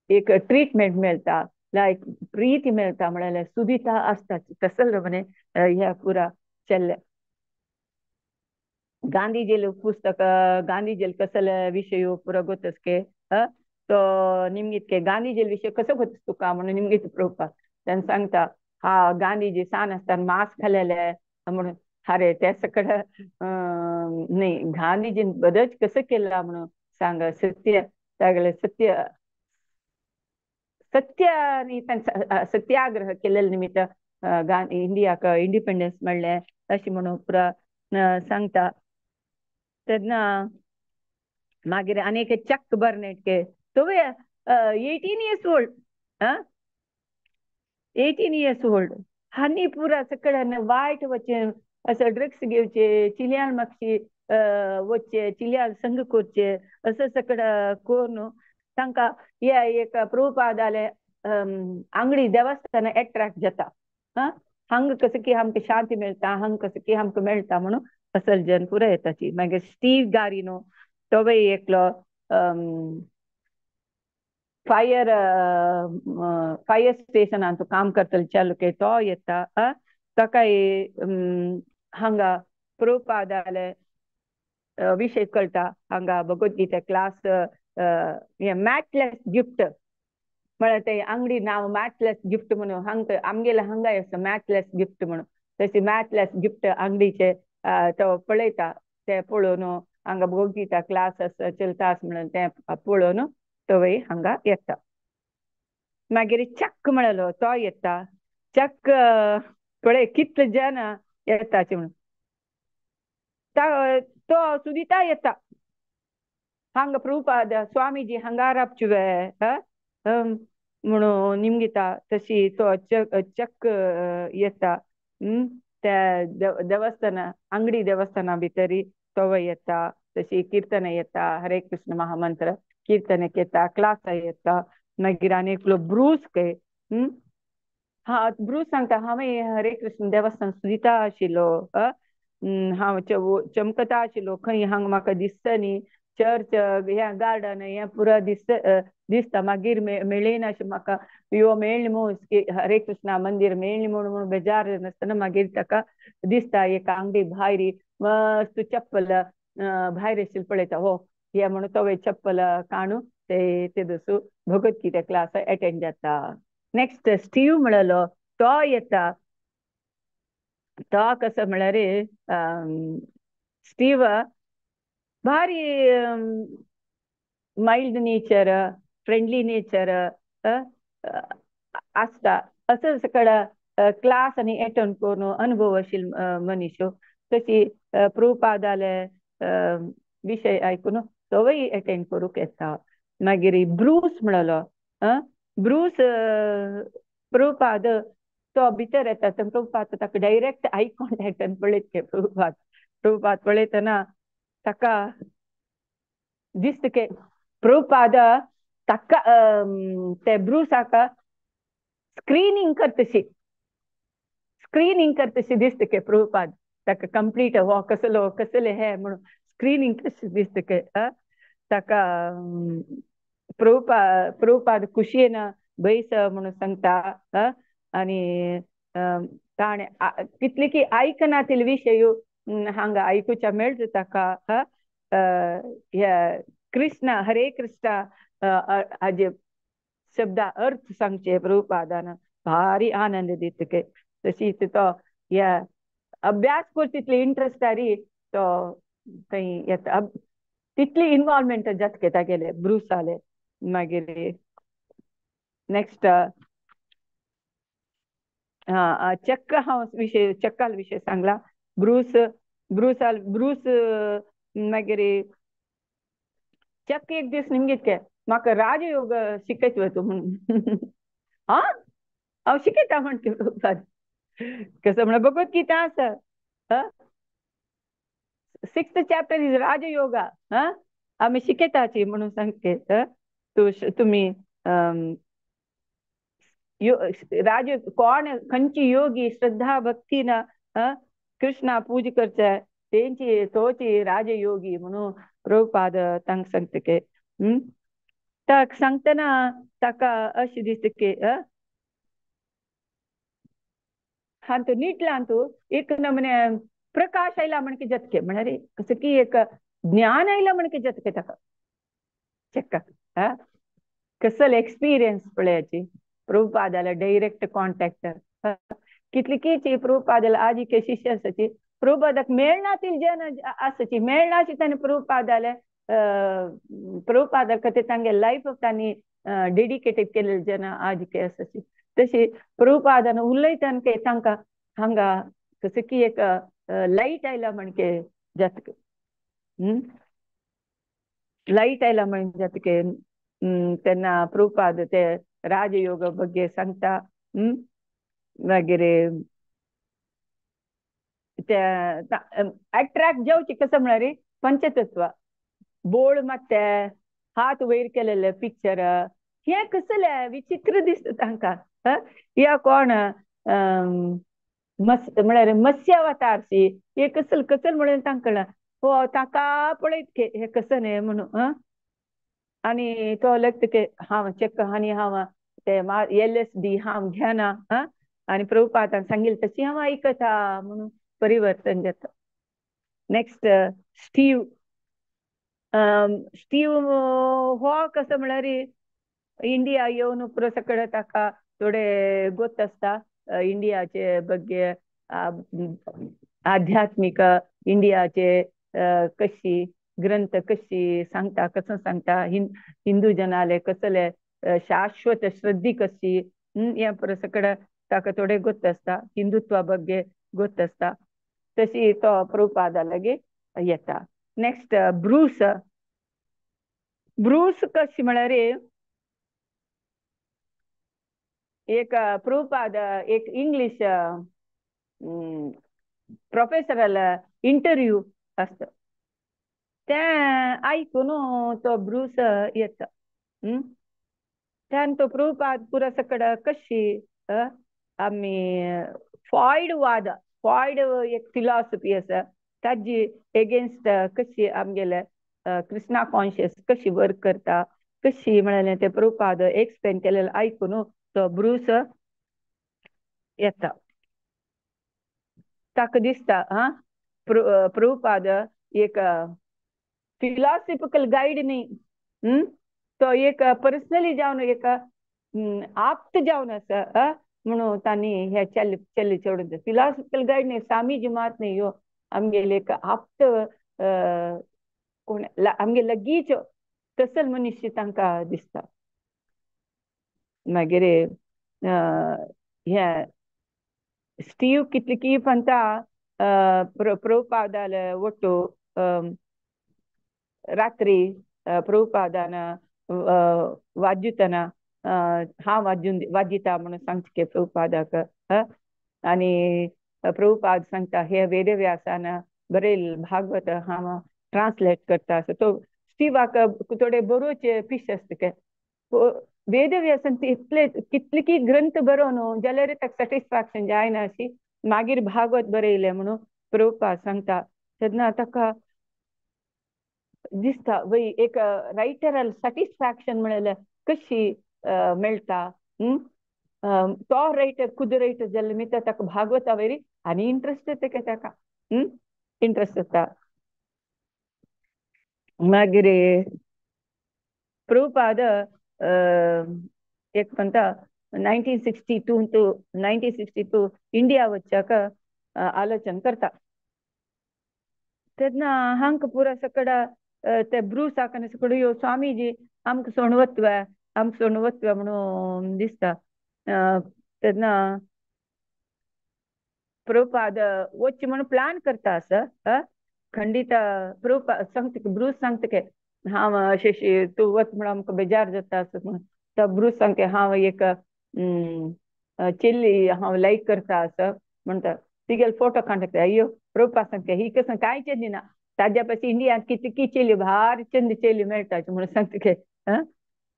एक ट्रिटमेंट मेळटा, लायक प्रीती मेळटा म्हळ्यार सुदिता आसता. तसल नमूने ह्या पुरा चल्ले. गांधीजीले पुस्तक, गांधीजीले कसले विशय पुरा गोतसके तो निमगितके गांधीजीले विशय कसो गोतस तुका म्हणून निमगित प्रभुपाद तेन्ना सांगता, हा गांधीजी सान आसतना मांस खालेले म्हणून. अरे ते सगळं नाही, गांधीजीन बदच कसं केला म्हणून सांग, सत्य तागेले सत्य सत्य आनी सत्याग्रह केल्ले निमित्त इंडियाक इंडिपेंडन्स मेळ्ळें अशें म्हणून पुरा सांगता. तेन्ना मागीर आनी एक चक बर्नेट तो 18 years old, 18 years old हांणी पुरा सगळ्यान वायट वचें, असं ड्रग्स घेवचे, चिल्यान मातशी वचचे, चिल्यान संग करचे, असं सगळं करून तांकां हे एक प्रभुपादाले आंगडी देवस्थान एट्रॅक्ट जाता. हांगा कसं की आमकां शांती मेळटा, हांगा कसं की आमकां मेळटा म्हणून असल जन पुरा येताची. मागीर स्टीव गारिनो तोवूय एकलो फायर फायर स्टेशनान तो काम करतलो चालू के तो येता. ताकाय हांगा प्रभुपादाले विशय कळटा, हांगा भगवद्गीता क्लास मॅचलेस गिफ्ट म्हळ्यार ते आंगडी नांव मॅचलेस गिफ्ट म्हणून हांगा आमगेले हांगा आसा मॅचलेस गिफ्ट म्हणून, तशी मॅचलेस गिफ्ट आंगडीचे तो पळयता, ते पळोवन हांगा भगवद्गीता क्लास आसा चलता आसा म्हणून ते पळोवन तोवूय हांगा येता. मागीर चक्क म्हणलो तो येता, चक्क पळय कितले जन येताचे म्हणून तो सुदिता येता. हांगा प्रभुपाद स्वामीजी हांगा राबचुवे म्हणून निमगिता, तशी तो चक्क येता. त्या देवस्थाना आंगडी देवस्थाना भितरी तो येता, तशी कीर्तन येता, हरे कृष्ण महामंत्र कीर्तन येता, क्लास येता. मागीर आनी एकलो ब्रूस के हा ब्रूस सांगता, हांवें हरे कृष्ण देवस्थान सुदिता आशिल्लो, हांव चमकता आशिल्लो, खंय हांगा म्हाका दिसता न्ही, चर्च हें गार्डन हें पुरा दिसता दिसता, मागीर मेळ्ळें अशें म्हाका यो मेळ्ळें म्हूण हरे कृष्णा मंदीर मेळ्ळें म्हूण म्हूण बेजार नासतना मागीर ताका दिसता एक आंगडी भायर मस्त चप्पल भायर आशिल्लें पळयता, हो हे म्हणून तोवे चप्पल काणू ते ते भगवद्गीता क्लास अटेंड जाता. नेक्स्ट स्टीव म्हणलो तो येता, तो कसो म्हळ्यार स्टीव भारी मायल्ड नेचर, फ्रेंडली नेचर आसता, असं सगळं क्लास आनी एटंड करून अनुभव आशिल्लो मनीस, तशी प्रभुपादाले विशय आयकून तोवूय एटेंड करूंक येता. मागीर ब्रूस म्हणलो, ब्रूस प्रभुपाद तो भितर येता, प्रभुपाद ताका डायरेक्ट I कॉन्टॅक्टान पळयत प्रभुपाद, प्रभुपाद पळयतना ताका दिसता की प्रभुपाद ताका ते ब्रूसाक स्क्रिनींग करतशी, स्क्रिनींग करतशी दिसता की प्रभुपाद ताका कंप्लीट हो कसलो कसले हे म्हणून स्क्रिनींग कशी दिसता की ताका प्रभुपाद प्रभुपाद खुशयेन बैस म्हणून सांगता. आनी ताणें कितले की आयकनातील विशय हांगा आयकुच्या मेळटा ताका. कृष्ण हरे कृष्णा हाजे शब्दा अर्थ सांगचे प्रभुपादान भारी आनंद दितके. तशीच तो ह्या अभ्यास कर तितली इंट्रस्ट आरी तो थंय येता, तितली इनवॉल्वमेंट जातके तागेले ब्रुसाले. मागीर नेक्स्ट हा चक्क हांव विशय चक्काल विशय सांगला. ब्रूस ब्रूसाल ब्रूस मागीर चक्क एक दीस निमगितके म्हाका राजयोग शिकयत वता म्हणून. हा हांव शिकयता म्हणटे कसं म्हणल्यार भगवत गीता आसा. 6th chapter is Rajayoga. हा आमी शिकयताची म्हणून सांगते. तुमी राज कोण खंयची योगी श्रद्धा भक्ती ना कृष्णा पूज करचे तेंची तोची राजयोगी म्हणून प्रभुपाद तांकां सांगता की. ताका सांगतना ताका अशें दिसता की हांतू नीटलां तूं एक नमने प्रकाश आयला म्हणके जतके म्हळ्यार कसं की एक ज्ञान आयला म्हणके जतके ताका चक्का. कसल एक्सपिरियन्स पळयाची प्रभुपादाला डायरेक्ट कॉन्टॅक्ट. कितली प्रभुपादाला आजी के शिष्य आसाची प्रभुपादाक मेळना जन आसाची मेळनाची ताणें प्रभुपादाले प्रभुपादा खातीर तांगे लायफ तांणी डेडिकेटेड केलेले जन आजी के आसाची. तशी प्रभुपादान उलयतान के तांकां हांगा कसं की एक लायट आयला म्हणके जातके. लायट आयला म्हण जातके तेन्ना प्रभुपाद ते राजयोग ಬಗ್ಗೆ सांगता. मागीर ते अट्रॅक्ट जावची कसं म्हळ्यार पंचतत्व बोळ मात्ते हात वयर केलेले पिक्चर हे कसले विचित्र दिसता तांकां. या कोण मस म्हळ्यार मत्स्यावतारशी हे कसल कसल म्हणून तांकां हो ताका पळयत हे कसं न्ही म्हणून. आनी तो लगता की हांव चेक आनी हांव ते LSD हांव घेना. आनी प्रभुपादान सांगिल्लें तशी हांव आयकता म्हणून परिवर्तन जाता. नेक्स्ट स्टीव स्टीव हो कसं म्हळ्यार इंडिया येवन पुरो सगळें ताका थोडे गोत आसता इंडियाचे ಬಗ್ಗೆ, आध्यात्मिक इंडियाचे कशी ग्रंथ कशी सांगता कसं सांगता हिंदू जनाले कसले शाश्वत श्रद्धी कशी हे पुरो सगळें ताका थोडे गोत आसता, हिंदुत्वा ಬಗ್ಗೆ गोत आसता. तशी तो प्रभुपादा लागीं येता. नेक्स्ट ब्रूस ब्रूस कशी म्हळ्यार एक प्रभुपाद एक इंग्लीश प्रोफेसराला इंटरव्यू आसता तें आयकून तो ब्रूस येता. त्यान तो प्रभुपाद पुरो सगळं कशी आमी फॉयड वाद फॉयड एक फिलॉसफी आसा ताजी एगेन्स्ट कशी आमगेले कृष्णा कॉन्शियस कशी वर्क करता कशी म्हळ्यार ते प्रभुपाद एक्सप्लेन केलेले आयकून तो ब्रूस येता. ताका दिसता हा प्रभुपाद एक फिलॉसॉफिकल गायड न्ही, तो एक पर्सनली जावन एक आप्त जावन आसा म्हणून तांणी हे चल चल्ले चेडून फिलॉसॉफिकल गायड न्ही, स्वामीजी मात न्ही ह्यो आमगेले एक आप्त कोण आमगे लगीच तसल मनीस तांकां दिसता. मागीर हे स्टीव कितली की पंता प्रभुपादाले ಒಟ್ಟು रात्री प्रभुपादान वाजयतना हांव वाजून वाजयता म्हणून सांगचे प्रभुपादाक. आनी प्रभुपाद सांगता हे वेदव्यासान बरयल भागवत हांव ट्रान्सलेट करता. तो स्टीवाक थोडे बरोवचे पीस आसता. वेदव्यासान इतले कितले की ग्रंथ बरोवन जाल्यार ताका सॅटिस्फॅक्शन जायना अशी मागीर भागवत बरयलें म्हणून प्रभुपाद सांगता. तेन्ना ताका दिसता वय एक रायटराल सॅटिस्फॅक्शन म्हळ्यार कशी मेळटा. तो रायटर खुद रायटर जाल्ले निमित्त ताका भागवता वयर आनी इंट्रस्ट येता ताका, इंट्रस्ट येता. मागीर प्रभुपाद एक म्हणटा 1962 टू 1962 इंडिया वच्चाक आलोचन करता तेन्ना हांकां पुरा सकडा ते ब्रूसाक आनी सकड यो स्वामीजी आमकां सोणवत्व आमकां सोणवत्व म्हणून दिसता. तेन्ना प्रभुपाद वच्चे म्हणून प्लान करता आसा. खंडित प्रभुपाद सांगता, ब्रूस सांगता की हांव अशें तूं वच म्हणून आमकां बेजार जाता आसा म्हणून. तो ब्रूस सांगता हांव एक चेल्ली हांव लायक करता आसा म्हणटा. तिगेले फोटो काडटा अय्यो प्रभुपाद सांगता ही कसं कांय चेल्ली ना, ताज्या पासून इंडियांत कितकी चेल्यो भारी चंद चेल्यो मेळटा म्हणून सांगता की.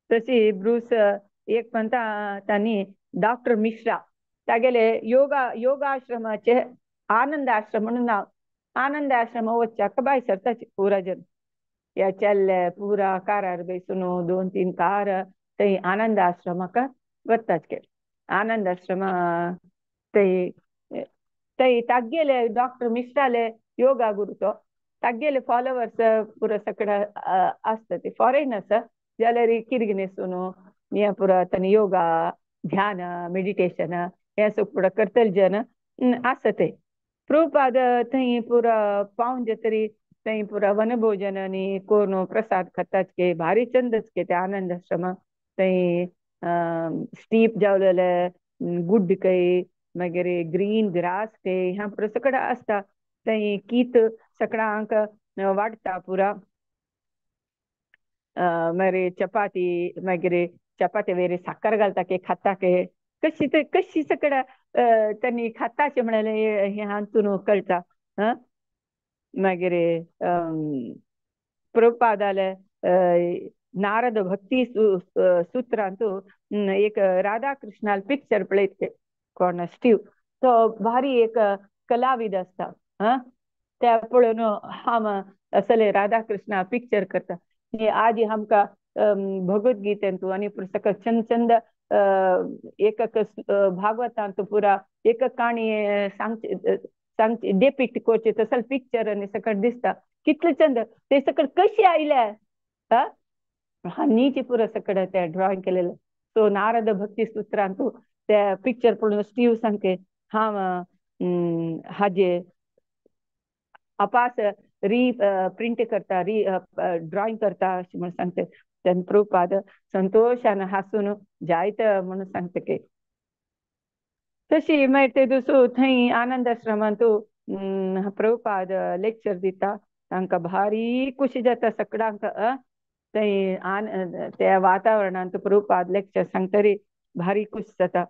तशी ब्रूस एक म्हणटा तांणी डॉक्टर मिश्रा तागेले योगा योगाश्रमाचे आनंद आश्रम म्हणून नांव, आनंद आश्रम वच्चाक बाय सरताची पुरा जन या चल्ले पुरा कारार बेसून 2-3 कार थंय आनंद आश्रमाक वताच के. आनंद आश्रम थंय थंय तागेले डॉक्टर मिश्राले योगा गुरू तो तागेले फॉलोवर्स पुरा सगळं आसता ते फॉरेनर्स जाल्यार किर्ग न्हेसून हें पुरा तांणी योगा ध्यान मेडिटेशन हें सगळें पुरा करतले जन आसता ते. प्रभुपाद थंय पुरा पावन जातरी थंय पुरा वनभोजन आनी कोरून प्रसाद खाताच के भारी चंदच के ते आनंद आश्रम. थंय स्टीप जावलेले गुड कै मागीर ग्रीन ग्रास कै ह्या पुरा सगळें आसता. थंय कीत सगळ्यांक वाडटा पुरा, मागीर चपाती मागीर चपाती वयर साकर घालता के खाता के कशी ते कशी सगळं त्यांनी खाताचे म्हणलें हें हातून कळटा. मागीर प्रभुपादाले नारद भक्ती सूत्रांतू एक राधा कृष्णाल पिक्चर पळयत कोण स्टीव तो भारी एक कलाविद आसता. त्या पळोवन हांव असले राधा कृष्णा पिक्चर करता. आजी आमकां भगवद्गीतेंतू आनी पुस्तक चंद चंद एक भागवतांतू पुरा एक काणी सांगची सांगची डेपिक्ट करचे तसले पिक्चर आनी सगळें दिसता कितले चंद ते सगळें कशें आयले हांनीचे पुरा सगळें ते ड्रॉइंग केलेलें. सो नारद भक्ती सूत्रांतू ते पिक्चर पळोवन स्टीव सांगते हांव हाजे अपास री प्रिंट करता री ड्रॉइंग करता अशें म्हणून सांगते. तेन्ना प्रभुपाद संतोशान हासून जायत म्हणून सांगता की. तशी मागीर ते दुसरो थंय आनंद आश्रमांतू प्रभुपाद लेक्चर दिता तांकां भारी खुशी जाता सगळ्यांक. थंय आन त्या वातावरणांत प्रभुपाद लेक्चर सांगतरी भारी खुश जाता.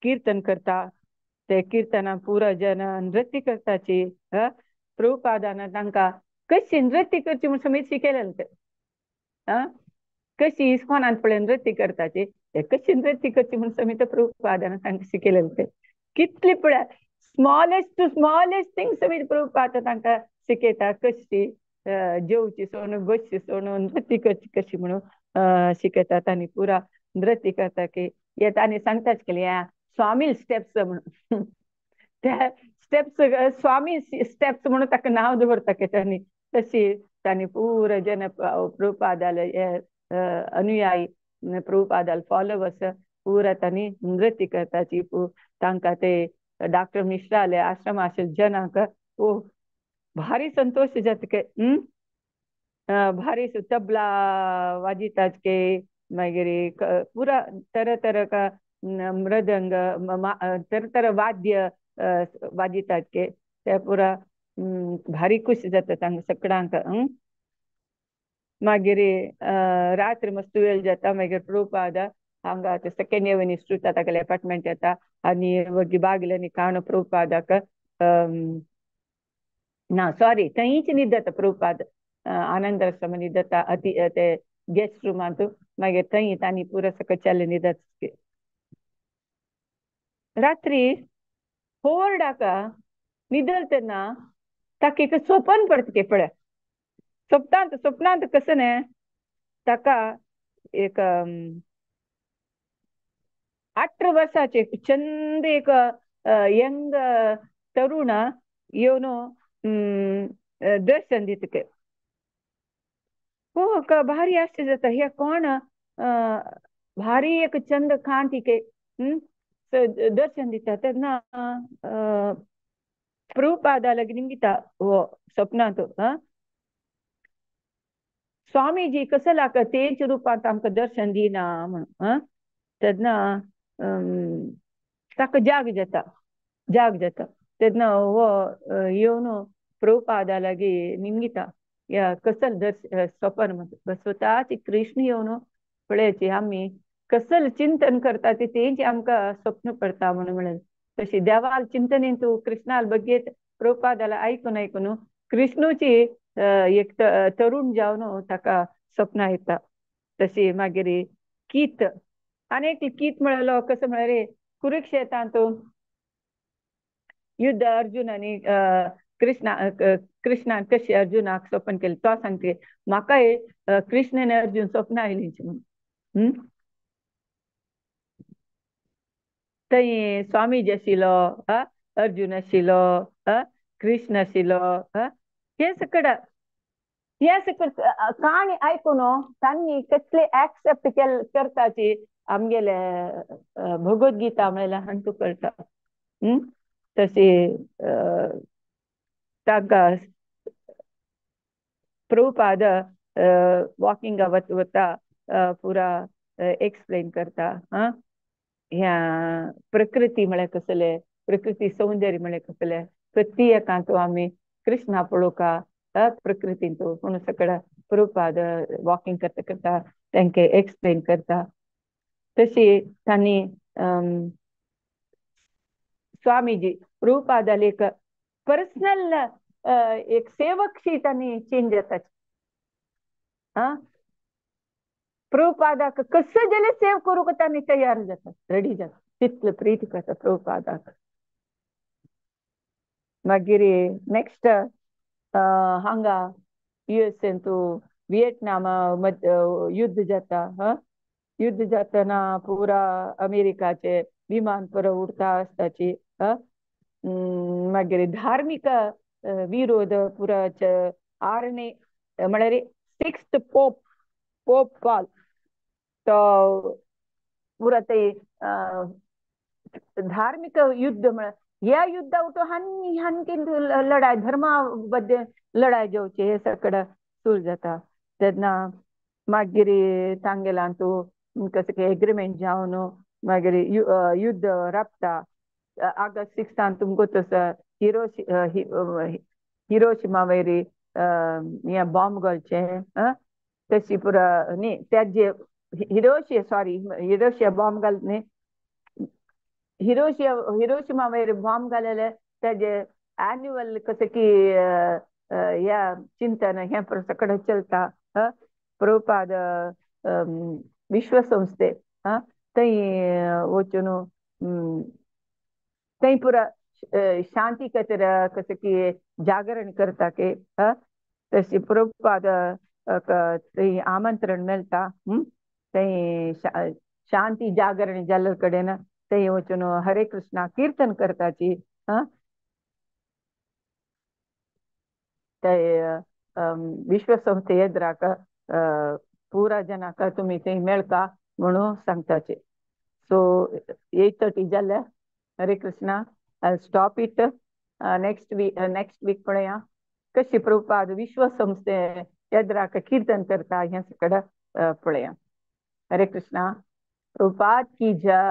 कीर्तन करता ते कीर्तना पुरा जन नृत्य करताची. प्रभुपादान तांकां कशी नृत्य करची म्हूण समेत शिकयलें ते. कशी इस्कॉनांत पळय नृत्य करताची ते कशी नृत्य करची म्हूण समेत प्रभुपादान तांकां शिकयलें ते. कितले पळय स्मॉलेस्ट टू स्मॉलेस्ट थिंग समेत प्रभुपाद तांकां शिकयता कशी जेवची सोडून बसची सोडून नृत्य करची कशी म्हणून शिकयतात. आनी पुरा नृत्य करता की येता आनी सांगताच केली स्वामी स्टेप्स म्हणून त्या स्टेप्स स्वामी स्टेप्स म्हणून ताका नांव दवरता की तांणी. तशी तांणी पुरा जन प्रभुपादाले अनुयायी प्रभुपादाले फॉलोवर्स पुरा तांणी नृत्य करताची. तांकां ते डॉक्टर मिश्राले आश्रम आशिल्ले जनांक ओ भारी संतोष जाता के. भारी तबला वाजितात के मागीर पुरा तरा तरा का मृदंग तर तर वाद्य वाजितात के ते पुरा भारी खुश जाता तांकां सगळ्यांक. मागीर रात्र मस्त वेळ जाता मागीर प्रभुपाद हांगा ते सेकेंड एव्हन्यू स्ट्रीट तागेले अपार्टमेंट येता आनी वगी बागले काण प्रभुपादाक ना सॉरी थंयच न्हिदता प्रभुपाद आनंद आश्रम न्हिदता अति ते गेस्ट रुमांत. मागीर थंय तांणी पुरा सगळें चल्ले न्हिदता. रात्री होवर्डाक न्हिदल तेन्ना ताका एक सोपन पडटा की पळय स्वप्नांत स्वप्नांत कसं न्ही ताका एक 18 वर्साचे चंद एक यंग तरुण येवन दर्शन दिता. हो भारी आश्चर्य जाता, हे कोण भारी एक चंद कांतिके दर्शन दिता. तेन्ना प्रभुपादा लागीं निमगिता हो स्वप्नांत, स्वामीजी कसो लाका तेंच रुपांत आमकां दर्शन दिना म्हणून. तेन्ना ताका जाग जाता, जाग जाता. तेन्ना हो येवन प्रभुपादा लागीं निमगिता या कसल दर्श स्वपन म्हणटा, स्वताच कृष्ण येवन पळयची आमी कसल चिंतन करता ते तेंच आमकां स्वप्न पडटा म्हणून म्हणलें. तशी देवाल चिंतनेन तूं कृष्णाल बगेत प्रभुपादाला आयकून आयकून कृष्णूची एक तरुण जावन ताका स्वप्न येता. तशी मागीर कीत आनी एक कीत म्हणलो कसो म्हळ्यार कुरुक्षेत्रांत युद्ध अर्जुन आनी कृष्णा कृष्णान कशी अर्जुनाक स्वप्न केलें तो सांगते म्हाकाय कृष्ण आनी अर्जुन स्वप्न आयलीं म्हणून. थंय स्वामीजी आशिल्लो, अर्जुन आशिल्लो, कृष्ण आशिल्लो, हे सकड हे सकड काणी आयकून तांणी कसले एक्सेप्ट करताची आमगेले भगवद्गीता म्हळ्यार हांतू कळटा. तशी तांकां प्रभुपाद वॉकिंग वता पुरा एक्सप्लेन करता. ह्या प्रकृती म्हळ्यार कसले, प्रकृती सौंदर्य म्हळ्यार कसले, प्रत्येकांत आमी कृष्णा पळोवका प्रकृतींत म्हणून सगळं प्रभुपाद वॉकिंग करता करता तांकां एक्सप्लेन करता. तशी तांणी स्वामीजी प्रभुपादाले एक पर्सनल एक सेवकशी तांणी चेंज जाता. प्रभुपादाक कसं जाल्यार सेव करूंक तांणी तयार जाता, रेडी जाता, तितले प्रीती करता प्रभुपादाक. मागीर नेक्स्ट हांगा युएसएन तूं विएतनाम युद्ध जाता. युद्ध जातना पुरा अमेरिकाचे विमान पुरा उडता आसताची. मागीर धार्मीक विरोध पुरा आरणे म्हळ्यार 6th pope, pope Paul तो पुरा ते धार्मिक युद्ध म्हळ्यार ह्या युद्धा उठो हान हानकीन लढाय धर्मा बद्दल लढाय जावची हे सगळं सुरू जाता. तेन्ना मागीर तांगेल्यान तूं कसं की एग्रीमेंट जावन मागीर युद्ध राबता. ऑगस्ट 6 तुमकां तसो हिरोशिमा वयर हे बॉम्ब घालचे तशी पुरा न्ही त्याजे हिरोशिया सॉरी हिरोशिया बॉम्ब घाल न्ही हिरोशिया हिरोशिमा वयर बॉम्ब घालेले त्याजे एन्युअल कसं की ह्या चिंतन हें सगळें चलता. प्रभुपाद विश्वसंस्थे थंय वचून थंय पुरा शांती खातीर कसं की जागरण करता की तशी प्रभुपाद थंय आमंत्रण मेळटा. थंय शांती जागरण जाल्ले कडेन थंय वचून हरे कृष्णा कीर्तन करताची. ते विश्वसंस्थे एदराक पुरा जनाक तुमी थंय मेळका म्हणून सांगताचे. सो 8:30 जाल्या. Hare Krishna. I stop it. Next week next week पळया कशी प्रभुपाद विश्वसंस्थे एदराक कीर्तन करता हें सगळं पळया. हरे कृष्णा. प्रभुपाद की जय.